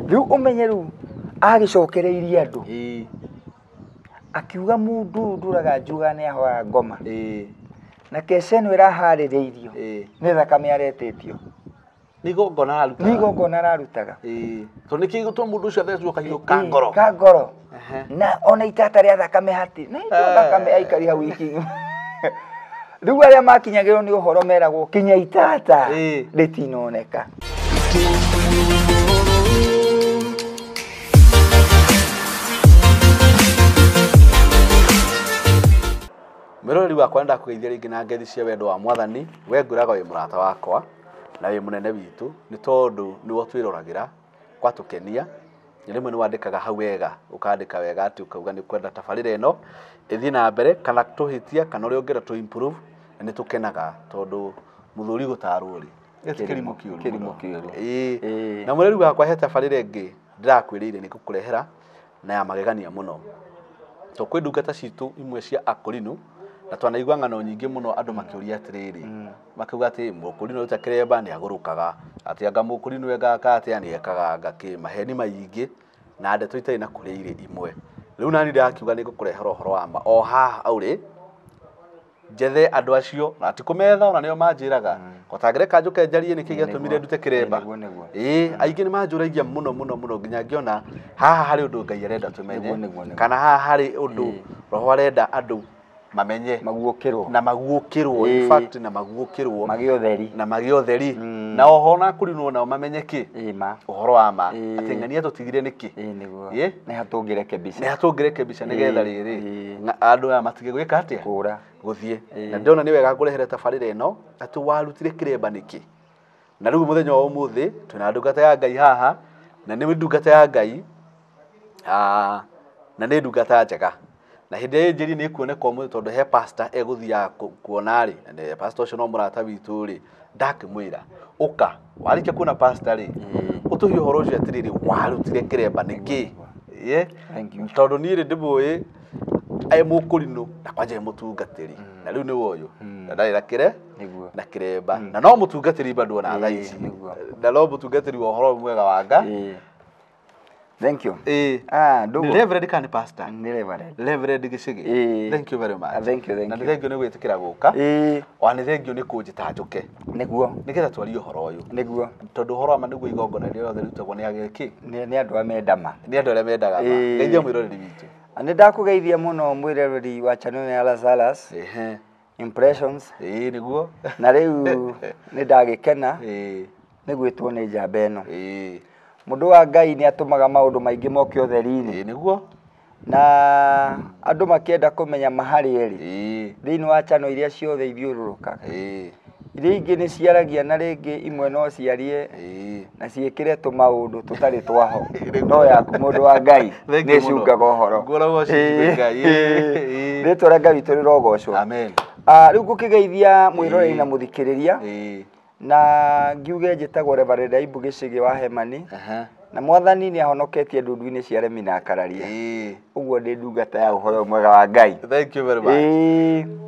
Rĩu ũmenye rĩu agĩcokereirie andũ. Akiuga mũndũ ũyũ ndũraga njuga nĩ ahoya ngoma. Na keca ĩno ĩraharĩrĩirio nĩ thakame aretĩtio. Nĩ igongona ararutaga. Nĩ igongona ararutaga. Tondũ nĩkĩ gĩgũtũma mũndũ ũcio athecwo kahiũ ka ngoro? Ka ngoro. Na ona itata rĩa thakame hatirĩ. Na itata thakame aikari hau iki. Rĩu arĩa makinyagĩrwo nĩ ũhoro meragwo kinya itata rĩtinoneka. Mwĩroreri wakwa nĩndakũgeithia rĩngĩ na ngeithi cia wendo wa mwathani. We ngwĩraga wĩ mũrata wakwa na wĩ mũnene witũ nĩ tondũ nĩwe ũtwĩroragĩra gwatũkenia. Na rĩmwe nĩ wandĩkaga hau wega, ũkandĩka wega atĩ ũkauga nĩ ũkwenda tabarĩra ĩno ĩthiĩ na mbere kana tũhĩtia kana ũrĩa ũngĩenda tũ improve, na nĩ tũkenaga tondũ mũthuri gũtarwo rĩ ti kĩrimũ kĩũru Kĩrimũ mũno. kĩũru. Na mwĩrori wakwa he tabarĩra ĩngĩ ndĩrakwĩrĩire nĩ ngũkũrehera na ya magegania mũno. To kwĩ ndungata citũ imwe cia akũrinũ na twanaigua ng'ano nyingĩ mũno andũ makĩũria atĩrĩrĩ, makiuga atĩ mũkũrinũ ũrĩa kĩremba nĩ agũrũkaga, atĩ anga mũkũrinũ engaka atĩa nĩ ekaga anga kĩ, maheni maingĩ na ndeto itarĩ na kũrĩa irĩ imwe. Rĩu nani ndĩrakiuga nĩ ngũkũrehera ũhoro wa ma o haha ũrĩ njethe andũ acio na ti kũmetha ona nĩo manjĩraga gotangĩreka njũke njarie nĩkĩ gĩatũmire ndute kĩremba. Aingĩ nĩ manjũragia mũno mũno mũno nginya ngĩona haha harĩ ũndũ Ngai arenda tũmenye kana haha harĩ ũndũ Roho arenda andũ mamenye maguũkĩrwo na maguũkĩrwo, in fact na maguũkĩrwo magĩe ũtheri na magĩe ũtheri na oho na kũrinwo nao mamenye kĩ ũhoro wa ma atĩ ng'ania tũtigire nĩkĩ. Nĩ hatũngĩrekebisha, nĩ hatũngĩrekebisha nĩgetha rĩrĩ andũ aya matige gwĩka atĩa kũra gũthiĩ. Na ndĩrona nĩ wega ngũrehere tabarĩra ĩno atĩ warutire kĩremba nĩkĩ. Na rĩu mũthenya wa ũmũthĩ twĩna ndungata ya Ngai haha na nĩ ndungata ya Ngai na nĩ ndungata njega. Na hĩndĩ ĩrĩa njĩri nĩ ĩkuoneka ũmũthĩ tondũ he pastor egũthiaga kuona rĩ, na pastor ũcio no mũrata witũ rĩ, ndakĩmwĩra ũka warĩkia kuona pastor rĩ ũtũhe ũhoro ũcio atĩrĩrĩ warutire kĩremba nĩkĩ. Tondũ niĩ rĩ ndĩmũĩ e mũkũrinũ na kwanja e mũtungatĩri na rĩu nĩwe ũyũ na ndarĩ na kĩre na kĩremba na no mũtungatĩri bado ona thaa ici na no mũtungatĩri wa ũhoro mwega wa Ngai. Thank you. Nĩ Reverend kana nĩ pastor? Nĩ Reverend. Reverend Gĩchĩgĩ. Thank you very much. Thank you, thank you. Na nĩ thank you nĩ gwĩtĩkĩra gũka. Ona nĩ thank you nĩ kũnjĩta njũke. Nĩguo. Nĩgetha twarie ũhoro ũyũ. Nĩguo. Tondũ ũhoro wa ma nĩguo igongona rĩrĩa rĩothe rĩrutagwo nĩ agĩkĩ? Nĩ andũ arĩa menda ma. Nĩ andũ arĩa mendaga ma. Geithia mwĩroreri witũ. Nĩ ndakũgeithia mũno mwĩroreri wa channel ya Lazarus. Impressions. Nĩguo. Na rĩu nĩ ndagĩkena nĩ gwĩtwo nĩ njamba ĩno. Mũndũ wa Ngai nĩ atũmaga maũndũ maingĩ moke ũtheri-inĩ. Nĩguo. Na andũ makĩenda kũmenya maharĩ rĩ thĩinĩ wa channel iria ciothe ithiũrũrũkaga. Iria ingĩ nĩ ciaragia na rĩngĩ imwe no ciarie na ciĩkĩre tũmaũndũ tũtarĩ twaho. No yaku mũndũ wa Ngai nĩ ĩcungaga ũhoro. Rĩtwa rĩa Ngai witũ rĩrogocwo. Amen. Rĩu ngũkĩgeithia mwĩroreri na mũthikĩrĩria. Na ngiuge njĩtagwo Reverend Aibu Gĩchĩgĩ wa Hemani. Na mwathani nĩ ahonoketie ndundu-inĩ cia aremi na akararia. Ũguo ndĩ ndungata ya ũhoro mwega wa Ngai. Thank you very much.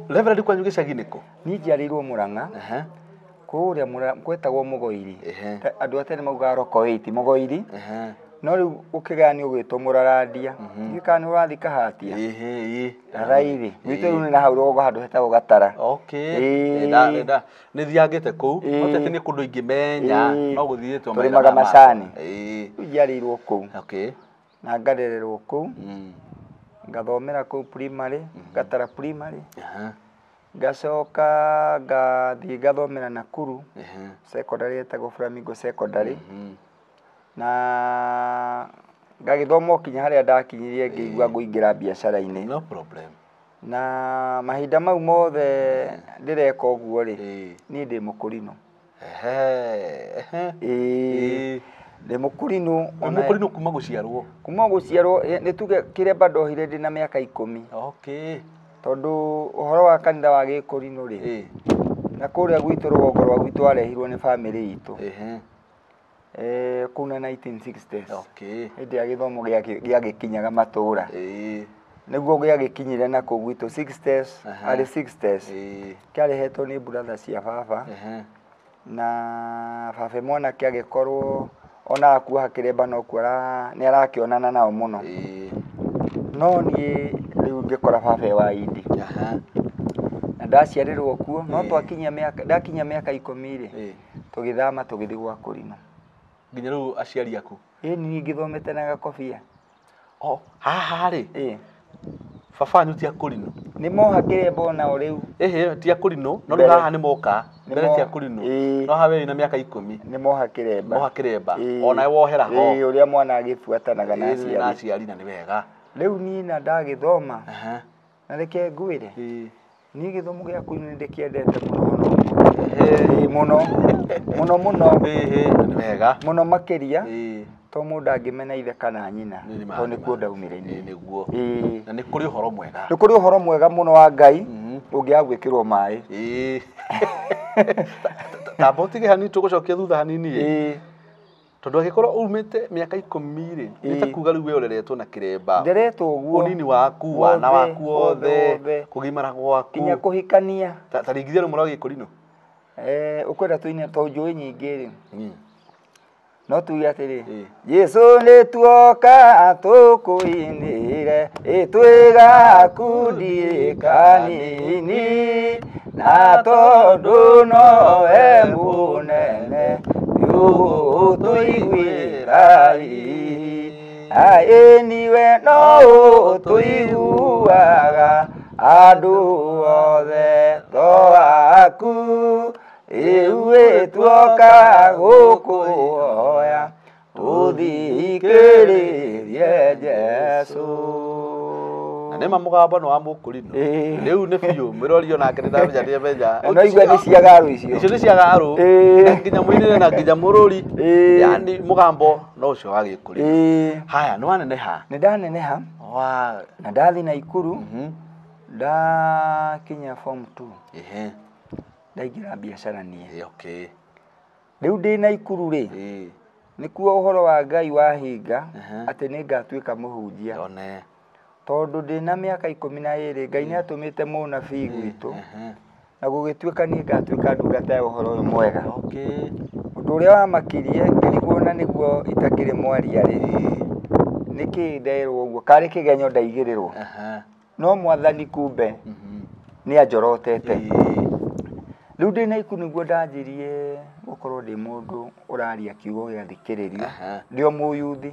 Reverend kwanyu gĩcagi nĩkũ? Niĩ njiarĩirwo Mũrang'a. Kũrĩa gwetagwo Mũgoiri. Andũ a tene maugaga Rokoiti, Mũgoiri. No rĩu ũkĩgaya ũgwĩtwo Mũrarandia. Ndiũĩ kana nĩ ũrathiĩ Kahatia. Rarairĩ. Gwitũ rĩu nĩ na hau rũgongo handũ hetagwo Gatara. Nĩ thiangĩte kũu. No ti atĩ nĩ kũndũ ingĩmenya, no gũthiĩtwo Tũrĩmaga macani. Rĩu njiarĩirwo kũu. Na ngarererwo kũu. Ngathomera kũu primary, Gatara primary. Ngacoka ngathiĩ ngathomera Nakuru. Secondary ĩtagwo Flamingo Secondary. Na ngagĩthoma o kinya harĩa ndakinyirie ngĩigua ngũingĩra biacara-inĩ. No problem. Na mahinda mau mothe ndĩreka ũguo rĩ, niĩ ndĩ mũkũrinũ. Ndĩ mũkũrinũ. Mũkũrinũ kuma gũciarwo? Kuma gũciarwo, nĩ tuge kĩremba ndohire ndĩ na mĩaka 10. Tondũ ũhoro wa kanitha wa gĩkũrinũ rĩ, na kũrĩa gwitũ rũgongo rwa gwitũ warehirwo nĩ bamĩrĩ itũ. Kũu na 1960s. Hĩndĩ ya gĩthomo gĩagĩkinyaga matũũra. Nĩguo gĩagĩkinyire na kũu gwitũ 60s, arĩ 60s. Kĩarehetwo nĩ brother cia baba. Na baba mwanake agĩkorwo Ona akuoha kĩremba no kuo nĩ arakĩonana nao mũno. No niĩ rĩu ngĩkora baba e wa Indi. Na ndaciarĩrwo kuo, no twakinyia mĩaka, ndakinyia mĩaka 10 rĩ, tũgĩthama tũgĩthiĩ gwa Kũrinũ. Nginya rĩu aciari aku? Ĩĩ niĩ ngĩthomete na gakobia. Oh, haha rĩ? Baba wanyu ti Akũrinũ? Nĩ moha kĩremba onao rĩu. Ĩhĩ, ti Akũrinũ, no rĩu haha nĩ moka. Mbere ti Akũrinũ. No haha we wĩna mĩaka 10. Nĩ moha kĩremba. Moha kĩremba. Ona wohera ho. Ĩĩ, ũrĩa mwana agĩbuatanaga na aciari. Na aciari na nĩ wega. Rĩu niĩ na ndagĩthoma. Na reke ngwĩre. Niĩ gĩthomo gĩa Kũrinũ nĩ ndĩkĩendete mũno mũno. Mũno. Mũno mũno. Nĩ wega. Mũno makĩria. To mũndũ angĩmena ithe kana nyina. To nĩkuo ndaumire niĩ. Nĩguo. Na nĩ kũrĩ ũhoro mwega. Nĩ kũrĩ ũhoro mwega mũno wa Ngai ũngĩaga gwĩkĩrwo maĩ. Tamba ũtige hanini tũgũcokia thutha hanini ĩ. Tondũ angĩkorwo umĩte mĩaka 10 rĩ, nĩ ta kuga rĩu we ũreretwo na kĩremba. Nderetwo ũguo. Ũnini waku, wana waku wothe, kũgimara gwaku. Nginya kũhikania. Ta ringithia rũmwe rwa Gĩkũrinũ. Ũkwenda tũine to njũĩ nyingĩ rĩ. No tuge atĩrĩ, Jesũ nĩ tuoka tũkũinĩre, twĩ gakundi kanini, na tondũ nowe mũnene, nĩũgũtũiguĩra hihi. Ĩĩ niwe no ũtũiguaga, andũ othe to aku. Ĩuĩ tuoka gũkũhoya, tũthikĩrĩrie Jesũ. Na nĩma mũgambo nĩ wa Mũkũrinũ. Rĩu nĩ biũ mwĩrori onake nĩndamenya nĩamenya. No igua nĩ cia Garũ icio. Icio nĩ cia Garũ. Na nginya mũinĩre na nginya mũrũri. Yaani mũgambo no ũcio wa Gĩkũrinũ. Haya, nĩ waneneha? Nĩ ndaneneha. Na ndathiĩ Naikuru. Ndakinya form 2. Ndaingĩra biacara niĩ. Rĩu ndĩ Naikuru rĩ, nĩkuo ũhoro wa Ngai wahinga atĩ nĩ ngatuĩka mũhunjia. Tondũ ndĩna mĩaka 12 Ngai nĩ atũmĩte mũnabii gwitũ na gũgĩtuĩka niĩ ngatuĩka ndungata ya ũhoro ũyũ mwega. Ũndũ ũrĩa wamakirie ngĩrigwo na nĩguo itakĩrĩ mwaria rĩ, nĩkĩ nderwo ũguo karĩ kĩgenyo ndaigĩrĩrwo. No mwathani kumbe nĩ anjorotete. Rĩu ndĩ Naikuru nĩguo ndanjirie gũkorwo ndĩ mũndũ ũraria kiugo gĩathikĩrĩrio. Ndĩ o mũyuthi.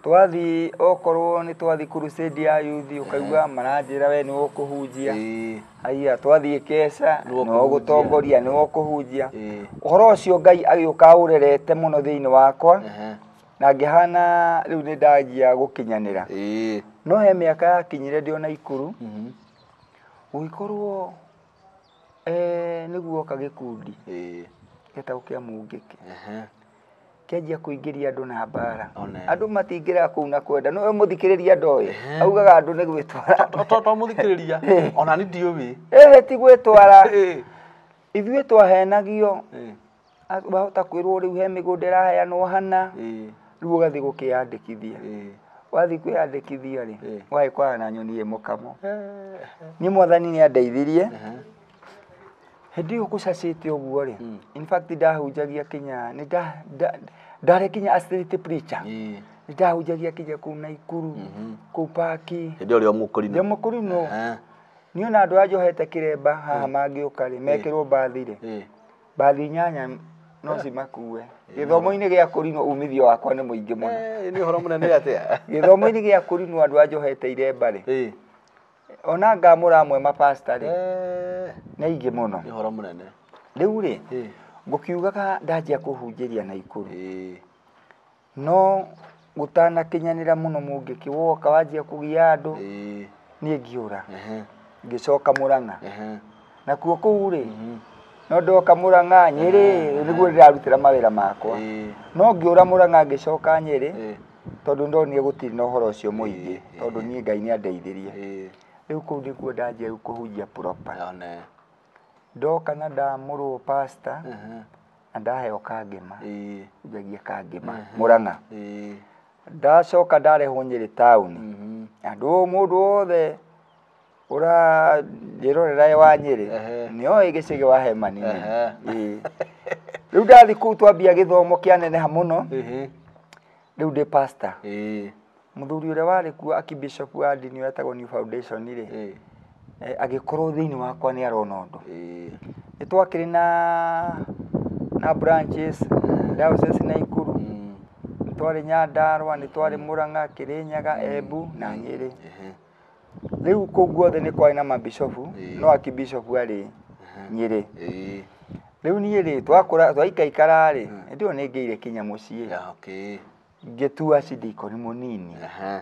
Twathiĩ okorwo nĩ twathiĩ crusade ya yuthi ũkaigua maranjĩra we nĩwe ũkũhunjia. Haiya twathiĩ keca nĩwe ũgũtongoria nĩwe ũkũhunjia. Ũhoro ũcio Ngai agĩũka aũrerete mũno thĩinĩ wakwa. Na ngĩhana rĩu nĩ ndanjia gũkinyanĩra. No he mĩaka yakinyire ndĩ o Naikuru. Gũgĩkorwo nĩguo oka gĩkundi gĩtagwo kĩa Mũngĩkĩ. Kĩanjia kũingĩria andũ na mbara. Andũ matingĩraga kũu na kwenda. No mũthikĩrĩria ndoĩ. Augaga andũ nĩ gwĩtwara. To mũthikĩrĩria. Ona niĩ ndiũĩ. Ti gwĩtwara. Ithuĩ twahenagio. Wahota kwĩrwo rĩu he mĩgũnda ĩraheanwo hana. Rĩu ũgathiĩ gũkĩyandĩkithia. Wathiĩ kwĩyandĩkithia rĩ, wagĩkorana na nyoni ĩ mũkamo. Niĩ mwathani nĩ andeithirie. Hĩndĩ ĩyo gũcacĩte ũguo rĩ, in fact ndahunjagia kinya nĩ ndarĩ kinya a street preacher. Nĩ ndahunjagia kinya kũu Naikuru, kũu paki. Hĩndĩ ĩyo ũrĩ o Mũkũrinũ. Ndĩ o Mũkũrinũ. Niĩ ona andũ aya njohete kĩremba haha mangĩũka rĩ, mekĩrwo mbathi rĩ, mbathi 8 no cimakue. Gĩthomo-inĩ gĩa Kũrinũ umithio wakwa nĩ mũingĩ mũno. Nĩ ũhoro mũnene atĩa? Gĩthomo-inĩ gĩa Kũrinũ andũ aya njohete iremba rĩ, ona ngamũra amwe mapasta rĩ, nĩ aingĩ mũno. Nĩ ũhoro mũnene. Rĩu rĩ, ngũkiugaga ndanjia kũhunjĩria Naikuru. No gũtanakinyanĩra mũno Mũngĩkĩ woka wanjia kũgia andũ, niĩ ngĩũra. Ngĩcoka Mũrang'a. Nakuo kũu rĩ, no ndoka Mũrang'a Nyĩrĩ nĩguo ndĩrarutĩra mawĩra makwa. No ngĩũra Mũrang'a ngĩcoka Nyĩrĩ tondũ ndonire gũtirĩ na ũhoro ũcio mũingĩ tondũ niĩ Ngai nĩ andeithirie. Rĩu kũu nĩkuo ndanjia rĩu kũhunjia proper. Ndoka na ndamũrwo pastor na ndaheo kangĩma. Hunjagia kangĩma Mũrang'a. Ndacoka ndarehwo Nyĩrĩ taũni. Andũ mũndũ wothe ũranjĩrorera wa Nyĩrĩ nĩoĩ gĩcĩgĩ wa Hemani. Rĩu ndathi kũu twambia gĩthomo kĩaneneha mũno. Rĩu ndĩ pastor. Mũthuri ũrĩa warĩ kuo archbishop wa ndini ĩyo etagwo New Foundation rĩ, agĩkorwo thĩinĩ wakwa nĩ arona ũndũ. Nĩ twakĩrĩ na branches diocese Naikuru, nĩ twarĩ Nyandarua, nĩ twarĩ Murang'a, Kirinyaga, Embu na Nyĩrĩ. Rĩu kũu guothe nĩ kwarĩ na mabishopu, no archbishop arĩ Nyĩrĩ. Rĩu niĩ rĩ twakũra twaikaikara rĩ, hĩndĩ ĩyo nĩ ngĩire kinya mũciĩ. Ngĩtua archdeacon mũnini,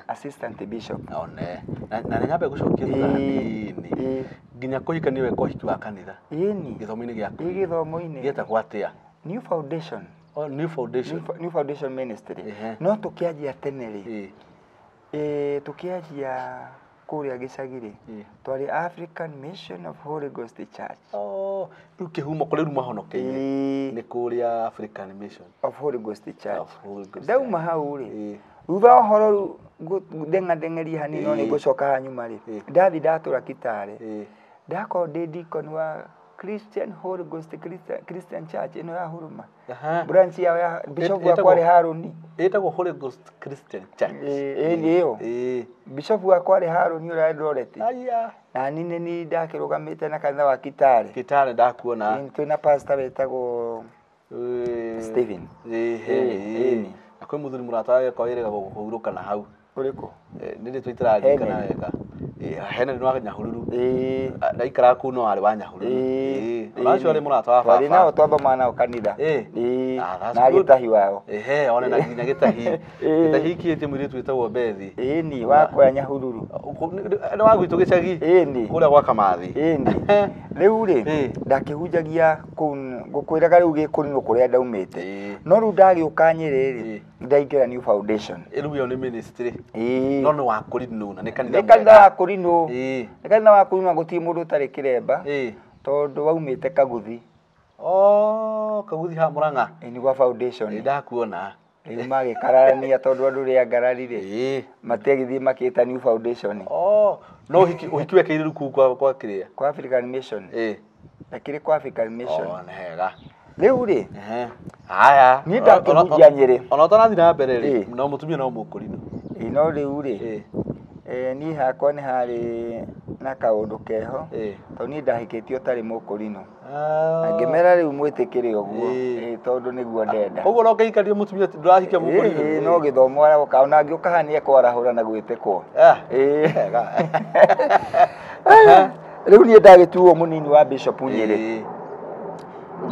assistant bishop. One. Na nĩ nyambe gũcokia thutha hanini. Nginya kũhikania weka ũhiki wa kanitha. Ĩni. Gĩthomo-inĩ gĩaku. Ĩ gĩthomo-inĩ. Gĩetagwo atĩa? New Foundation. Oh, New Foundation. New Foundation Ministry. No tũkĩanjia tene rĩ. Tũkĩanjia kũrĩa gĩcagi rĩ, twarĩ African Mission of Holy Ghost Church. Oh, rĩu kĩhumo kũrĩa rĩu mahonokeire nĩ kũrĩa African Mission of Holy Ghost Church. Ndauma hau rĩ, thutha wa ũhoro rĩu ndeng'andeng'eria hanini no nĩ ngũcoka hanyuma rĩ, ndathi ndatũra Kitale, ndakorwo ndĩ deacon wa Christian Holy Ghost Christian Church ĩno ya Huruma. Branch yao ya bishop wakwa arĩ Harũni. Ĩtagwo Holy Ghost Christian Church. Ĩĩ ĩyo. Bishop wakwa arĩ Harũni ũrĩa Eldoret. Na niĩ nĩ niĩ ndakĩrũgamĩte na kanitha wa Kitale. Kitale ndakuona. Twĩna pastor wetagwo Stephen. Na kwĩ mũthuri mũrata wake wĩrĩga kũhurũka na hau. Ũrĩkũ? Nĩ rĩtwa itaririkana wega. Henry nĩ wa Nyahururu. Ndaikaraga kũu no arĩ wa Nyahururu. Ona ũcio arĩ mũrata wa baba. Twarĩ nao twathomaga nao kanitha. Na gĩtahi wao. One na nginya gĩtahi. Gĩtahi ikĩtie mũirĩtu wĩtagwo Bethi. Ĩni wakwa Nyahururu. Nĩ wa gwitũ gĩcagi. Ĩni. Kũrĩa gwa Kamathi. Ĩni. Rĩu rĩ ndakĩhunjagia kũu ngũkwĩraga rĩu Gĩkũrinũ kũrĩa ndaumĩte. No rĩu ndagĩũka Nyĩrĩ rĩ, ndaingĩra New Foundation. Rĩu ĩyo nĩ ministry. No nĩ wa Kũrinũ na nĩ kanitha. Nĩ kanitha wa Kũrinũ. Nĩ kanitha wa Kũrinũ na gũtirĩ mũndũ ũtarĩ kĩremba. Tondũ waumĩte Kaguthi. Oh, Kaguthi ha Murang'a. Ĩĩ nĩ gwa Foundation. Nĩ ndakuona. Rĩu magĩkararania tondũ andũ rĩa ngarari rĩ, matiagĩthiĩ makĩta New Foundation. Oh, no ũhiki wekĩire rĩu kũu kwa kĩrĩa? Kwa African Mission. Ndakĩrĩ kwa African Mission. Oh, nĩ hega. Rĩu rĩ, Haya. Niĩ ndakĩhunjia Nyĩrĩ. Ona ũtanathiĩ na mbere rĩ, no mũtumia no Mũkũrinũ. No rĩu rĩ, niĩ hakwa nĩ harĩ na kaũndũ keho, tondũ niĩ ndahikĩtio ũtarĩ Mũkũrinũ. Na ngĩmera rĩu mwĩtĩkĩre ũguo, tondũ nĩguo ndenda. Koguo no ũkĩhikania mũtumia ndũrahikia Mũkũrinũ? No gĩthomo aroka, ona angĩũka haha nĩekwarahũra na gwĩtĩkwo. Wega. Rĩu niĩ ndagĩtuo mũnini wa Bishop Nyĩrĩ.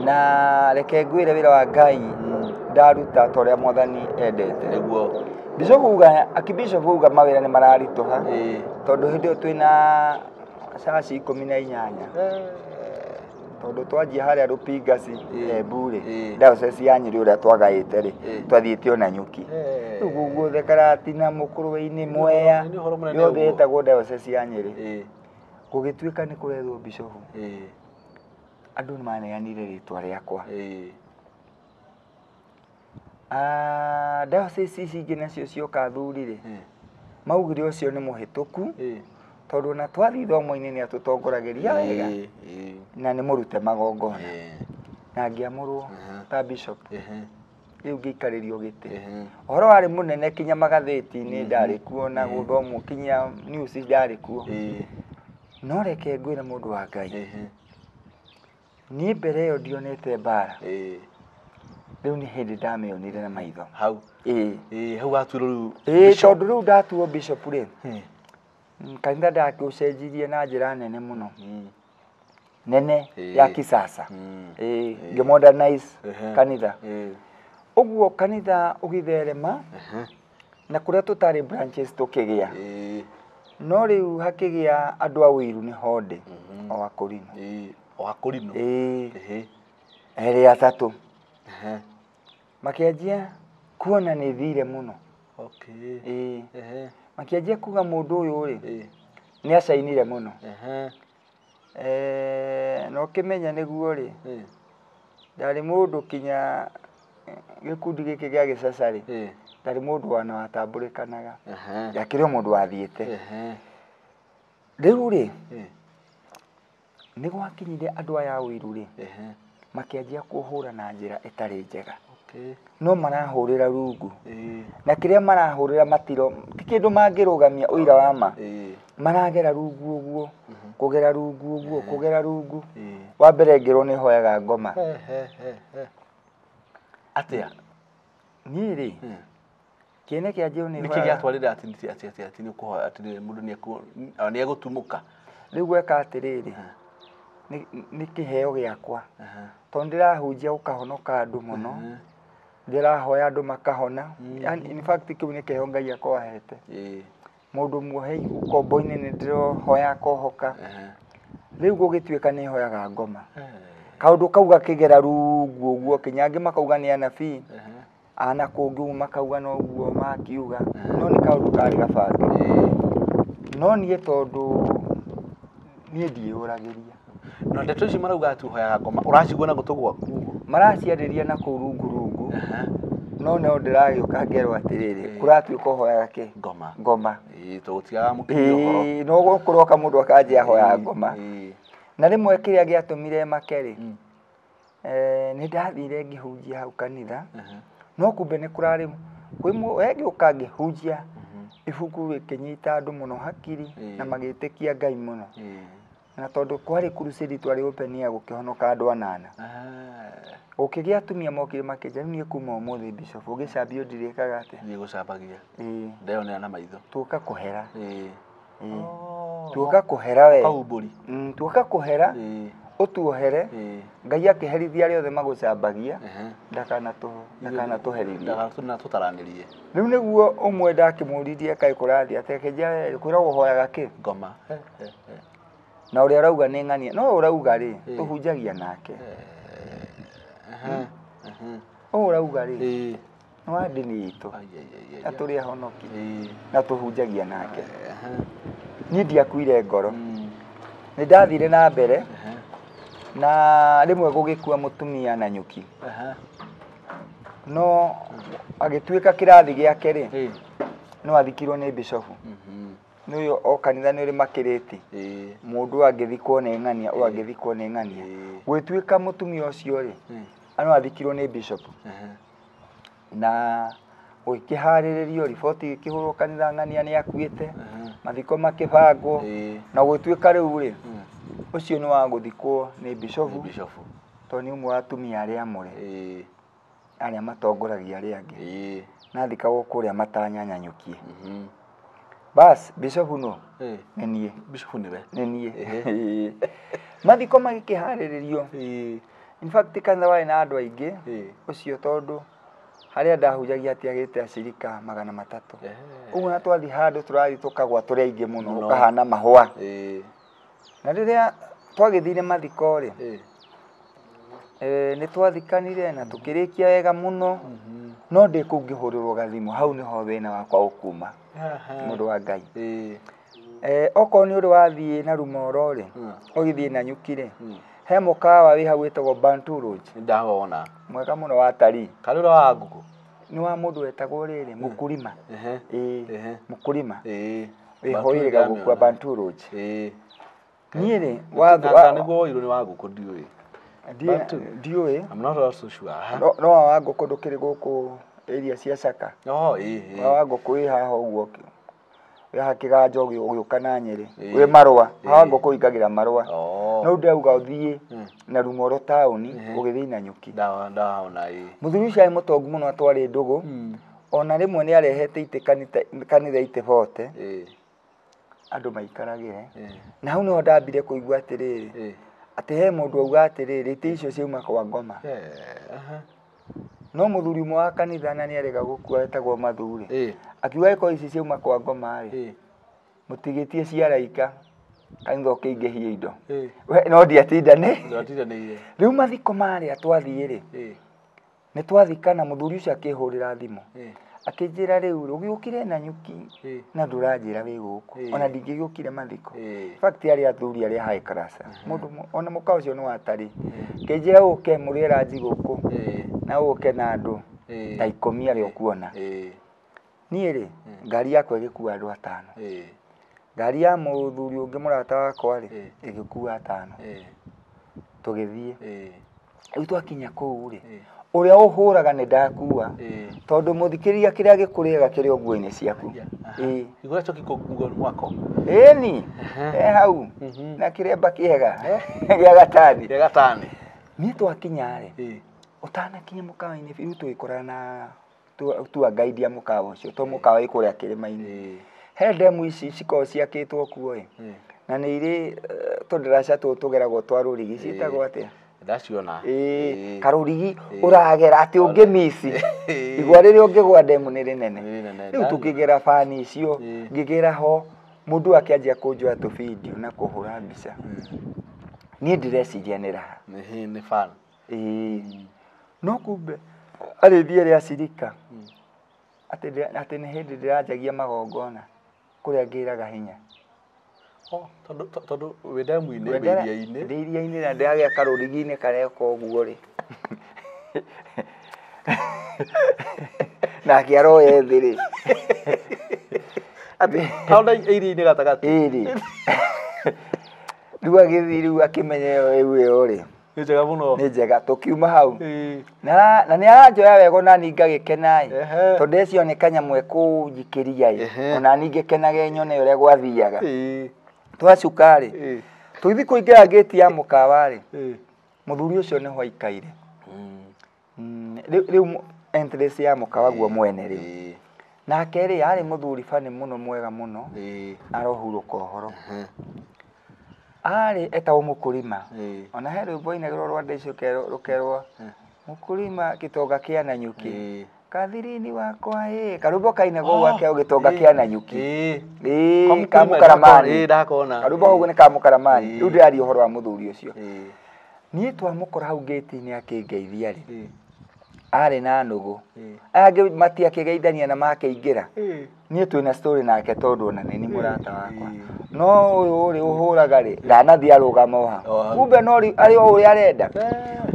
Na reke ngwĩre wĩra wa Ngai ndaruta ta ũrĩa Mwathani endete. Nĩguo. Bishop uga, akibishop uga mawĩra nĩ mararitũha. Tondũ hĩndĩ ĩyo twĩna caci 18. Tondũ twanjia harĩa Rũpingasi, Embu rĩ, diocese ya Nyĩrĩ ũrĩa twagaĩte rĩ, twathiĩte ona Nyuki. Rĩu guothe Karatina, Mũkũrwe-inĩ, Mwea, yothe ĩtagwo diocese ya Nyĩrĩ. Gũgĩtuĩka nĩ kũrethwo bishop. Andũ nĩ maneanire rĩtwa rĩakwa. Diocese ici ingĩ nacio cioka athuri rĩ, maugire ũcio nĩ mũhĩtũku, tondũ ona twathiĩ ithomo-inĩ nĩ atũtongoragĩria wega, na nĩ mũrute magongona. Na ngĩamũrwo ta bishop. Rĩu ngĩikarĩrio gĩtĩ. Ũhoro warĩ mũnene kinya magathĩti-inĩ ndarĩ kuo na gũthomwo kinya news ndarĩ kuo. No reke ngwĩre mũndũ wa Ngai, niĩ mbere ĩyo ndionete mbara. Rĩu nĩ hĩndĩ ndamĩonire na maitho. Hau. Hau watuirwo rĩu. Tondũ rĩu ndatuo bishop rĩ, kanitha ndakĩũcenjirie na njĩra nene mũno. Nene ya kisasa. Ngĩ modernize kanitha. Ũguo kanitha ũgĩtherema na kũrĩa tũtarĩ branches tũkĩgĩa. No rĩu hakĩgĩa andũ a ũiru nĩ honde o Akũrinũ. O Akũrinũ. Erĩ atatũ. Makĩanjia kuona nĩ thire mũno. Makĩanjia kuga mũndũ ũyũ rĩ, nĩ acainire mũno. Na ũkĩmenya nĩguo rĩ, ndarĩ mũndũ kinya gĩkundi gĩkĩ gĩa gĩcaca rĩ, ndarĩ mũndũ wana watambũrĩkanaga. Yakĩrĩ o mũndũ wathiĩte. Rĩu rĩ, nĩ gwakinyire andũ aya a ũiru rĩ, Makĩanjia kũhũra na njĩra ĩtarĩ njega. Okay. No marahũrĩra rungu. Ĩĩ. Na kĩrĩa marahũrĩra matiro ti kĩndũ mangĩrũgamia ũira wa ma. Ĩĩ. Maragera rungu ũguo, kũgera rungu ũguo, kũgera rungu. Ĩĩ. Wa mbere ngĩrwo nĩ hoyaga ngoma. He he he he. Atĩa? Niĩ rĩ, kĩene kĩa njĩũ nĩ Nĩkĩ hoyaga. gĩatwarĩra atĩ atĩ atĩ atĩ atĩ nĩ ũkũhoya atĩ mũndũ nĩ egũtumũka? Rĩu gweka atĩrĩrĩ, nĩ kĩheo gĩakwa. Tondũ ndĩrahunjia gũkahonoka andũ mũno, ndĩrahoya andũ makahona. Yani, in fact kĩu nĩ kĩheo Ngai akorwo ahete. Ĩĩ. Mũndũ muohe ũkombo-inĩ nĩ ndĩrohoya akohoka. Rĩu gũgĩtuĩka nĩ hoyaga ngoma. Kaũndũ kau gakĩgera rungu ũguo kinya angĩ makauga nĩ anabii, ana kũngĩ ũguo makauga noguo makiuga, no nĩ kaũndũ karĩ gabange. No niĩ tondũ niĩ ndiĩyũragĩria. Na ndeto ici marauga atĩ ũhoyaga ngoma, ũracigua na gũtũ gwaku ũguo? Maraciarĩria na kũu rungu rungu, no no ndĩragĩũka ngerwo atĩrĩrĩ, kũratuĩka ũhoyaga kĩ? Ngoma. Ngoma. Ĩĩ, tũgũtigaga mũkinyie ũhoro. Ĩĩ, no gũkũroka mũndũ akanjia ahoyaga ngoma. Ĩĩ. Na rĩmwe kĩrĩa gĩatũmire make rĩ, nĩ ndathire ngĩhunjia hau kanitha, no kumbe nĩ kũrarĩ kwĩ we ngĩũka ngĩhunjia ibuku rĩkĩnyita andũ mũno hakiri na magĩtĩkia Ngai mũno. Na tondũ kwarĩ crusade twarĩ open air gũkĩhonoka andũ anana. Gũkĩgĩa atumia mokire makĩnjĩra, rĩu niĩ kuma ũmũthĩ bishop ũgĩcambio ndirĩkaga atĩa? Thiĩ gũcambagia. Ĩĩ. Ndeyonera na maitho. Tuoka kũhera. Ĩĩ. Ĩĩ. Tuoka kũhera we. Kaumbũri. Tuoka kũhera, Ĩĩ. ũtuohere, Ĩĩ. Ngai akĩherithia arĩa othe magũcambagia, ndakanatũherithie. Ndakanatũtaranĩrie. Rĩu nĩguo ũmwe ndakĩmũririe kaĩ kũrathiĩ atĩa, akĩnjĩra kwĩragwo ũhoyaga kĩ? Ngoma. Na ũrĩa ũrauga nĩ ng'ania, no ũrauga rĩ, tũhunjagia nake. Ũũ ũrauga rĩ, nĩ wa ndini itũ, na tũrĩ ahonoki, na tũhunjagia nake. Niĩ ndiakuire ngoro. Nĩ ndathire na mbere, na rĩmwe gũgĩkua mũtumia na nyuki. No agĩtuĩka kĩrathi gĩake rĩ, no athikirwo nĩ bishofu. Nĩ ũyũ o kanitha nĩ ũrĩ makĩrĩti. Mũndũ angĩthikwo nĩ ng'ania, ũyũ angĩthikwo nĩ ng'ania. Gũgĩtuĩka mũtumia ũcio rĩ, no athikirwo nĩ bishop. Na gũkĩharĩrĩrio riboti ĩkĩhũrwo kanitha ng'ania nĩ akuĩte, mathiko makĩbangwo, na gũgĩtuĩka rĩu rĩ, ũcio nĩ wa gũthikwo nĩ bishofu, tondũ nĩ ũmwe wa atumia arĩa amũre, arĩa matongoragia arĩa angĩ. Na athikagwo kũrĩa matanyanyanyũkie. Bas, bishofu no? Nĩ niĩ. Bishofu nĩwe. Nĩ niĩ. Mathiko magĩkĩharĩrĩrio. In fact kanitha warĩ na andũ aingĩ, ũcio tondũ harĩa ndahunjagia hatiagĩte acirika 300. Ũguo na twathiĩ handũ tũrathiĩ tũkagwa tũrĩ aingĩ mũno, gũkahana mahũa. Na rĩrĩa twagĩthire mathiko rĩ, nĩ twathikanire na tũkĩrĩkia wega mũno, no ndĩ kũu ngĩhũrĩrwo gathimũ, hau nĩho thĩna wakwa ũkuma, mũndũ wa Ngai. Okorwo nĩ ũrĩ wathiĩ na Rumoro rĩ, ũgĩthiĩ na Nyuki rĩ, he mũkawa wĩ hau wĩtagwo Bantu Lodge. Ndawona. Mwega mũno wa atalii. Karĩ ũrĩa wa ngũkũ? Nĩ wa mũndũ wetagwo rĩrĩ, Mũkũrima. Ĩĩ, Mũkũrima. Ĩĩ. Wĩho ĩrĩga gũkua Bantu Lodge. Ĩĩ. Niĩ rĩ, nĩguo woirwo nĩ wa ngũkũ ndiũĩ. Ndiũĩ. I'm not also sure. No wa ngũkũ ndũkĩrĩ gũkũ area cia Caka. Oh, ĩĩ. Wa ngũkũ wĩ haha ũguo. Wĩ haha kĩganjo ũgĩũka na Nyĩrĩ. Wĩ marũa. Wa ngũkũ ũingagĩra marũa. No ndĩrauga ũthiĩ na Rumoro taũni ũgĩthiĩ na Nyuki. Ndawona, ĩĩ. Mũthuri ũcio arĩ mũtongu mũno atwarĩ ndũgũ. Ona rĩmwe nĩ arehete itĩ kanitha itĩ bote. Andũ maikaragĩre. Na hau nĩho ndambire kũigua atĩrĩrĩ, atĩ he mũndũ auga atĩrĩrĩ, itĩ icio ciauma kwa ngoma. No mũthuri ũmwe wa kanitha na nĩarega gũkua etagwo Mathuri. Akiuga ĩkorwo ici ciauma kwa ngoma rĩ, mũtigĩtie cia araika, kanitha ũkĩingĩhia indo. We no ndiatindane. Rĩu mathiko marĩa twathiĩ rĩ, nĩ twathikana mũthuri ũcio akĩhũrĩra thimũ. Akĩnjĩra rĩu ũgĩũkire na Nyuki na ndũranjĩra wĩ gũkũ, ona ndingĩgĩũkire mathiko. In fact arĩa athuri arĩa high class, mũndũ ona mũkawa ũcio nĩ wa atalii. Akĩnjĩra ũke mũrĩe ranji gũkũ na ũke na andũ ta 10 arĩa ũkuona. Niĩ rĩ, ngari yakwa ĩgĩkua andũ 5. Ngari ya mũthuri ũngĩ mũrata wakwa rĩ, ĩgĩkua 5. Tũgĩthiĩ. Rĩu twakinya kũu rĩ ũrĩa ũhũraga nĩ ndakua tondũ mũthikĩrĩria kĩrĩa gĩkũrĩaga kĩrĩ o nguo-inĩ ciaku. Igũra coki kũguo mwako. Ĩni e hau na kĩremba kĩega gĩa gatani. Gĩa gatani. Niĩ twakinya rĩ ũtanakinya mũkawa-inĩ rĩu tũgĩkorana na tua guide ya mũkawa ũcio to mũkawa wĩ kũrĩa kĩrĩma-inĩ. He ndemu ici cikoragwo ciakĩtwo kuo ĩ na nĩ irĩ tũndaraca tũtũ tũgeragwo twa rũrigi ciĩtagwo atĩa? Ndaciona. Karũrigi ũragera atĩ ũngĩmici igwa rĩrĩa ũngĩgwa ndemu nĩ rĩnene. Rĩu tũkĩgera bani icio ngĩgera ho mũndũ akĩanjia kũnjoya tũbindio na kũhũra mbica. Niĩ ndĩreciria nĩ raha. Nĩ fan. No kumbe arĩthi erĩ acirika atĩ nĩ hĩndĩ ndĩranjagia magongona kũrĩa ngĩraga hinya. Tondũ wĩ ndemu-inĩ wĩ iria-inĩ. Ndĩ iria-inĩ na ndĩragĩa karũrigi-inĩ kareka ũguo rĩ. Nake aroya thĩ rĩ. Atĩ hauna iria-inĩ gatagatĩ. Ĩrĩ. Rĩu agĩthiĩ rĩu akĩmenya ĩyo ĩyo rĩ. Nĩ njega mũno. Nĩ njega tũkiuma hau. Na nĩ aranjoya wega ona niĩ ngagĩkena ĩ. Tondũ ĩcio nĩ kanyamũ ekũnjikĩria ĩ. Ona niĩ ngĩkenage nyone ũrĩa gwathiaga. Twacuka rĩ tũgĩthiĩ kũingĩra ngĩti ya mũkawa rĩ mũthuri ũcio nĩho aikaire. Rĩu entrance ya mũkawa guo mwene rĩ. Nake rĩ arĩ mũthuri bani mũno mwega mũno arohurũka ũhoro. Arĩ etagwo Mũkũrima. Ona he rwĩmbo ainagĩrwo rwa ndaicio rũkerwo Mũkũrima gĩtonga kĩa Nanyuki. Kathirini wakwa ĩ karwĩmbo kainagwo gwake gĩtonga kĩa Nanyuki. Ka Mũkaramani. Karwĩmbo kau nĩ ka Mũkaramani. Rĩu ndĩraria ũhoro wa mũthuri ũcio. Niĩ twamũkora hau ngĩti-inĩ akĩngeithia rĩ arĩ na nũgũ. Aya angĩ matiakĩgeithania na makĩingĩra. Niĩ twĩna story nake tondũ ona nĩ mũrata wakwa. No ũyũ rĩ ũhũraga rĩ ndanathiĩ arũgama o ha. Kumbe no arĩ o ũrĩa arenda.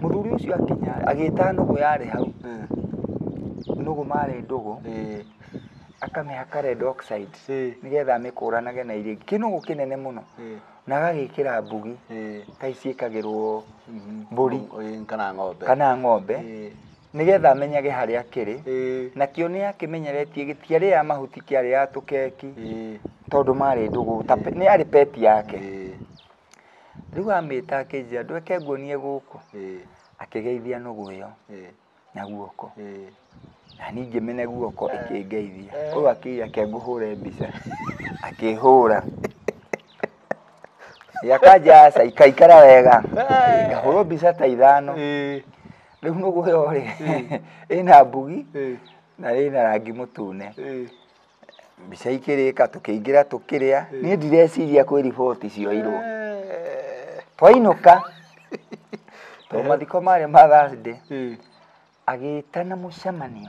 Mũthuri ũcio akinya agĩta nũgũ yarĩ hau. Nũgũ marĩ ndũgũ. Akamĩhaka red oxide nĩgetha amĩkũranage na iria ingĩ. Kĩnũgũ kĩnene mũno. Na agagĩkĩra mbugi ta ici ciĩkagĩrwo mbũri kana ng'ombe. Kana ng'ombe. Nĩgetha amenyage harĩa kĩrĩ. Nakĩo nĩ akĩmenyeretie gĩtiarĩaga mahuti kĩarĩaga tũkeki tondũ marĩ ndũgũ nĩ arĩ peti yake. Rĩu amĩta akĩnjĩra ndweke nguonie gũkũ. Akĩgeithia nũgũ ĩyo na guoko. Na niĩ ngĩmene guoko ĩkĩngeithia. Ũyũ akĩiya ke ngũhũre mbica. Akĩhũra. Yakanja aca ikaikara wega. Ngahũrwo mbica ta ithano. Rĩu nũgũ ĩyo rĩ ĩna mbugi na ĩna rangi mũtune. Mbica ikĩrĩka tũkĩingĩra tũkĩrĩa. Niĩ ndireciria kwĩ riboti cioirwo. Twainũka tondũ mathiko marĩ ma Thursday agĩtana mũcemanio.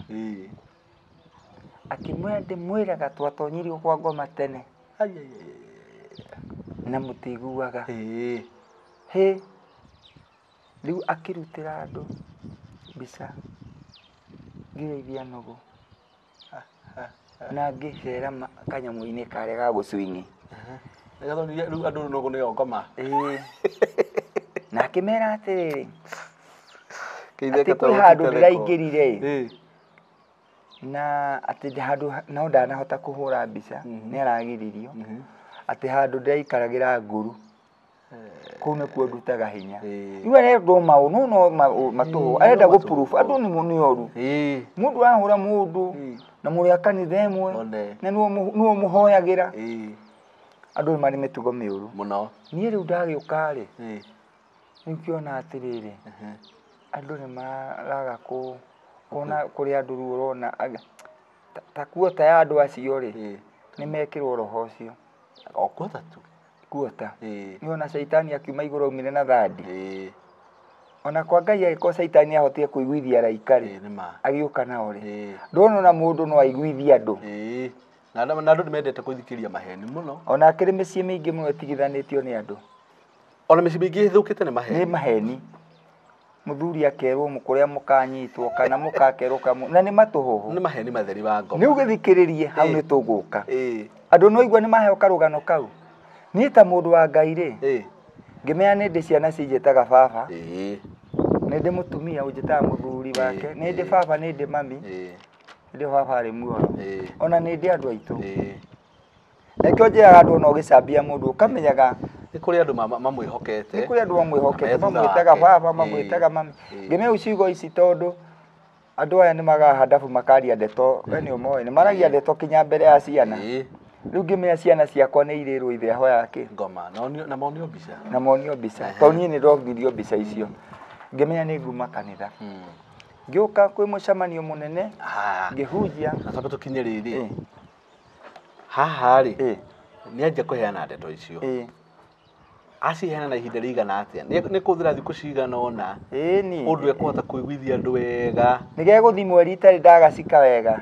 Akĩmwĩra ndĩmwĩraga twatonyirio kwa ngoma tene. Na mũtiguaga. Hĩ rĩu akĩrutĩra andũ mbica ngĩgeithia nũgũ na ngĩcera kanyamũ-inĩ karĩa ga gũcwing'i. Rĩu andũ nũgũ nĩyo ngoma. Na akĩmera atĩrĩrĩ atĩ kwĩ handũ ndĩraingĩrire na atĩ handũ no ndanahota kũhũra mbica nĩ aragiririo atĩ handũ ndĩraikaragĩra nguru kũu nĩkuo ndutaga hinya. Rĩu arendwo maũ no no matũhũ arenda gũproof andũ nĩ oru. Mũndũ arahũra mũndũ na mũrĩ a kanitha ĩmwe na nĩwe mũhoyagĩra. Andũ nĩ marĩ mĩtugo mĩũru mũno. Niĩ rĩu ndagĩũka rĩ rĩu ngĩona atĩrĩrĩ andũ nĩ maraga kuona kũrĩ andũ rĩu ũrona ta kuota ya andũ acio rĩ nĩ mekĩrwo roho ũcio. O kuota tu. Kuota. Nĩ ona caitani akiuma igũrũ aumire na thandi. Ona kwa Ngai agĩkorwo caitani ahotire kũiguithia araika rĩ agĩũka nao rĩ ndona ona mũndũ no aiguithie andũ. Na andũ nĩ mendete kũthikĩrĩria maheni mũno. Ona akĩrĩ mĩciĩ mĩingĩ mũno ĩtigithanĩtio nĩ andũ. Ona mĩciĩ mĩingĩ ĩthũkĩte nĩ maheni. Nĩ maheni. Mũthuri akerwo kũrĩa mũkanyitwo kana mũkakerwo na nĩ matũhũhũ. Nĩ maheni matheri wa ngoma. Nĩ ũgĩthikĩrĩrie hau nĩ tũgũka. Andũ no igua nĩ maheo karũgano kau. Niĩ ta mũndũ wa Ngai rĩ ngĩmenya nĩ ndĩ ciana cinjĩtaga baba. Nĩ ndĩ mũtumia ũnjĩtaga mũthuri wake, nĩ ndĩ baba, nĩ ndĩ mami, nĩ ndĩ baba arĩ muoyo, ona nĩ ndĩ andũ aitũ. Nĩkĩo njĩraga andũ ona ũgĩcambia mũndũ ũkamenyaga nĩ kũrĩ andũ mamwĩhokete, nĩ kũrĩ andũ mamwĩhokete, mamwĩtaga baba, mamwĩtaga mami. Ngĩmenya ciugo ici tondũ andũ aya nĩ magaha ndabu makaria ndeto, we nĩ ũmoĩ, nĩ maragia ndeto kinya mbere ya ciana. Rĩu ngĩmenya ciana ciakwa nĩ irĩrwo ithe ahoya kĩ ngoma na monio mbica, na monio mbica, tondũ niĩ nĩ ndonirio mbica icio. Ngĩmenya nĩ nguma kanitha, ngĩũka kwĩ mũcemanio mũnene ngĩhunjia. Na twambe tũkinye rĩrĩ haha rĩ, nĩ anjia kũheana ndeto icio, aciheana na ihinda rĩigana atĩa? Nĩ kũhũthĩra thikũ cigana ũna ũndũ ekũhota kũiguithia andũ wega? Nĩ gegũthiĩ mweri itarĩ ndagacika wega.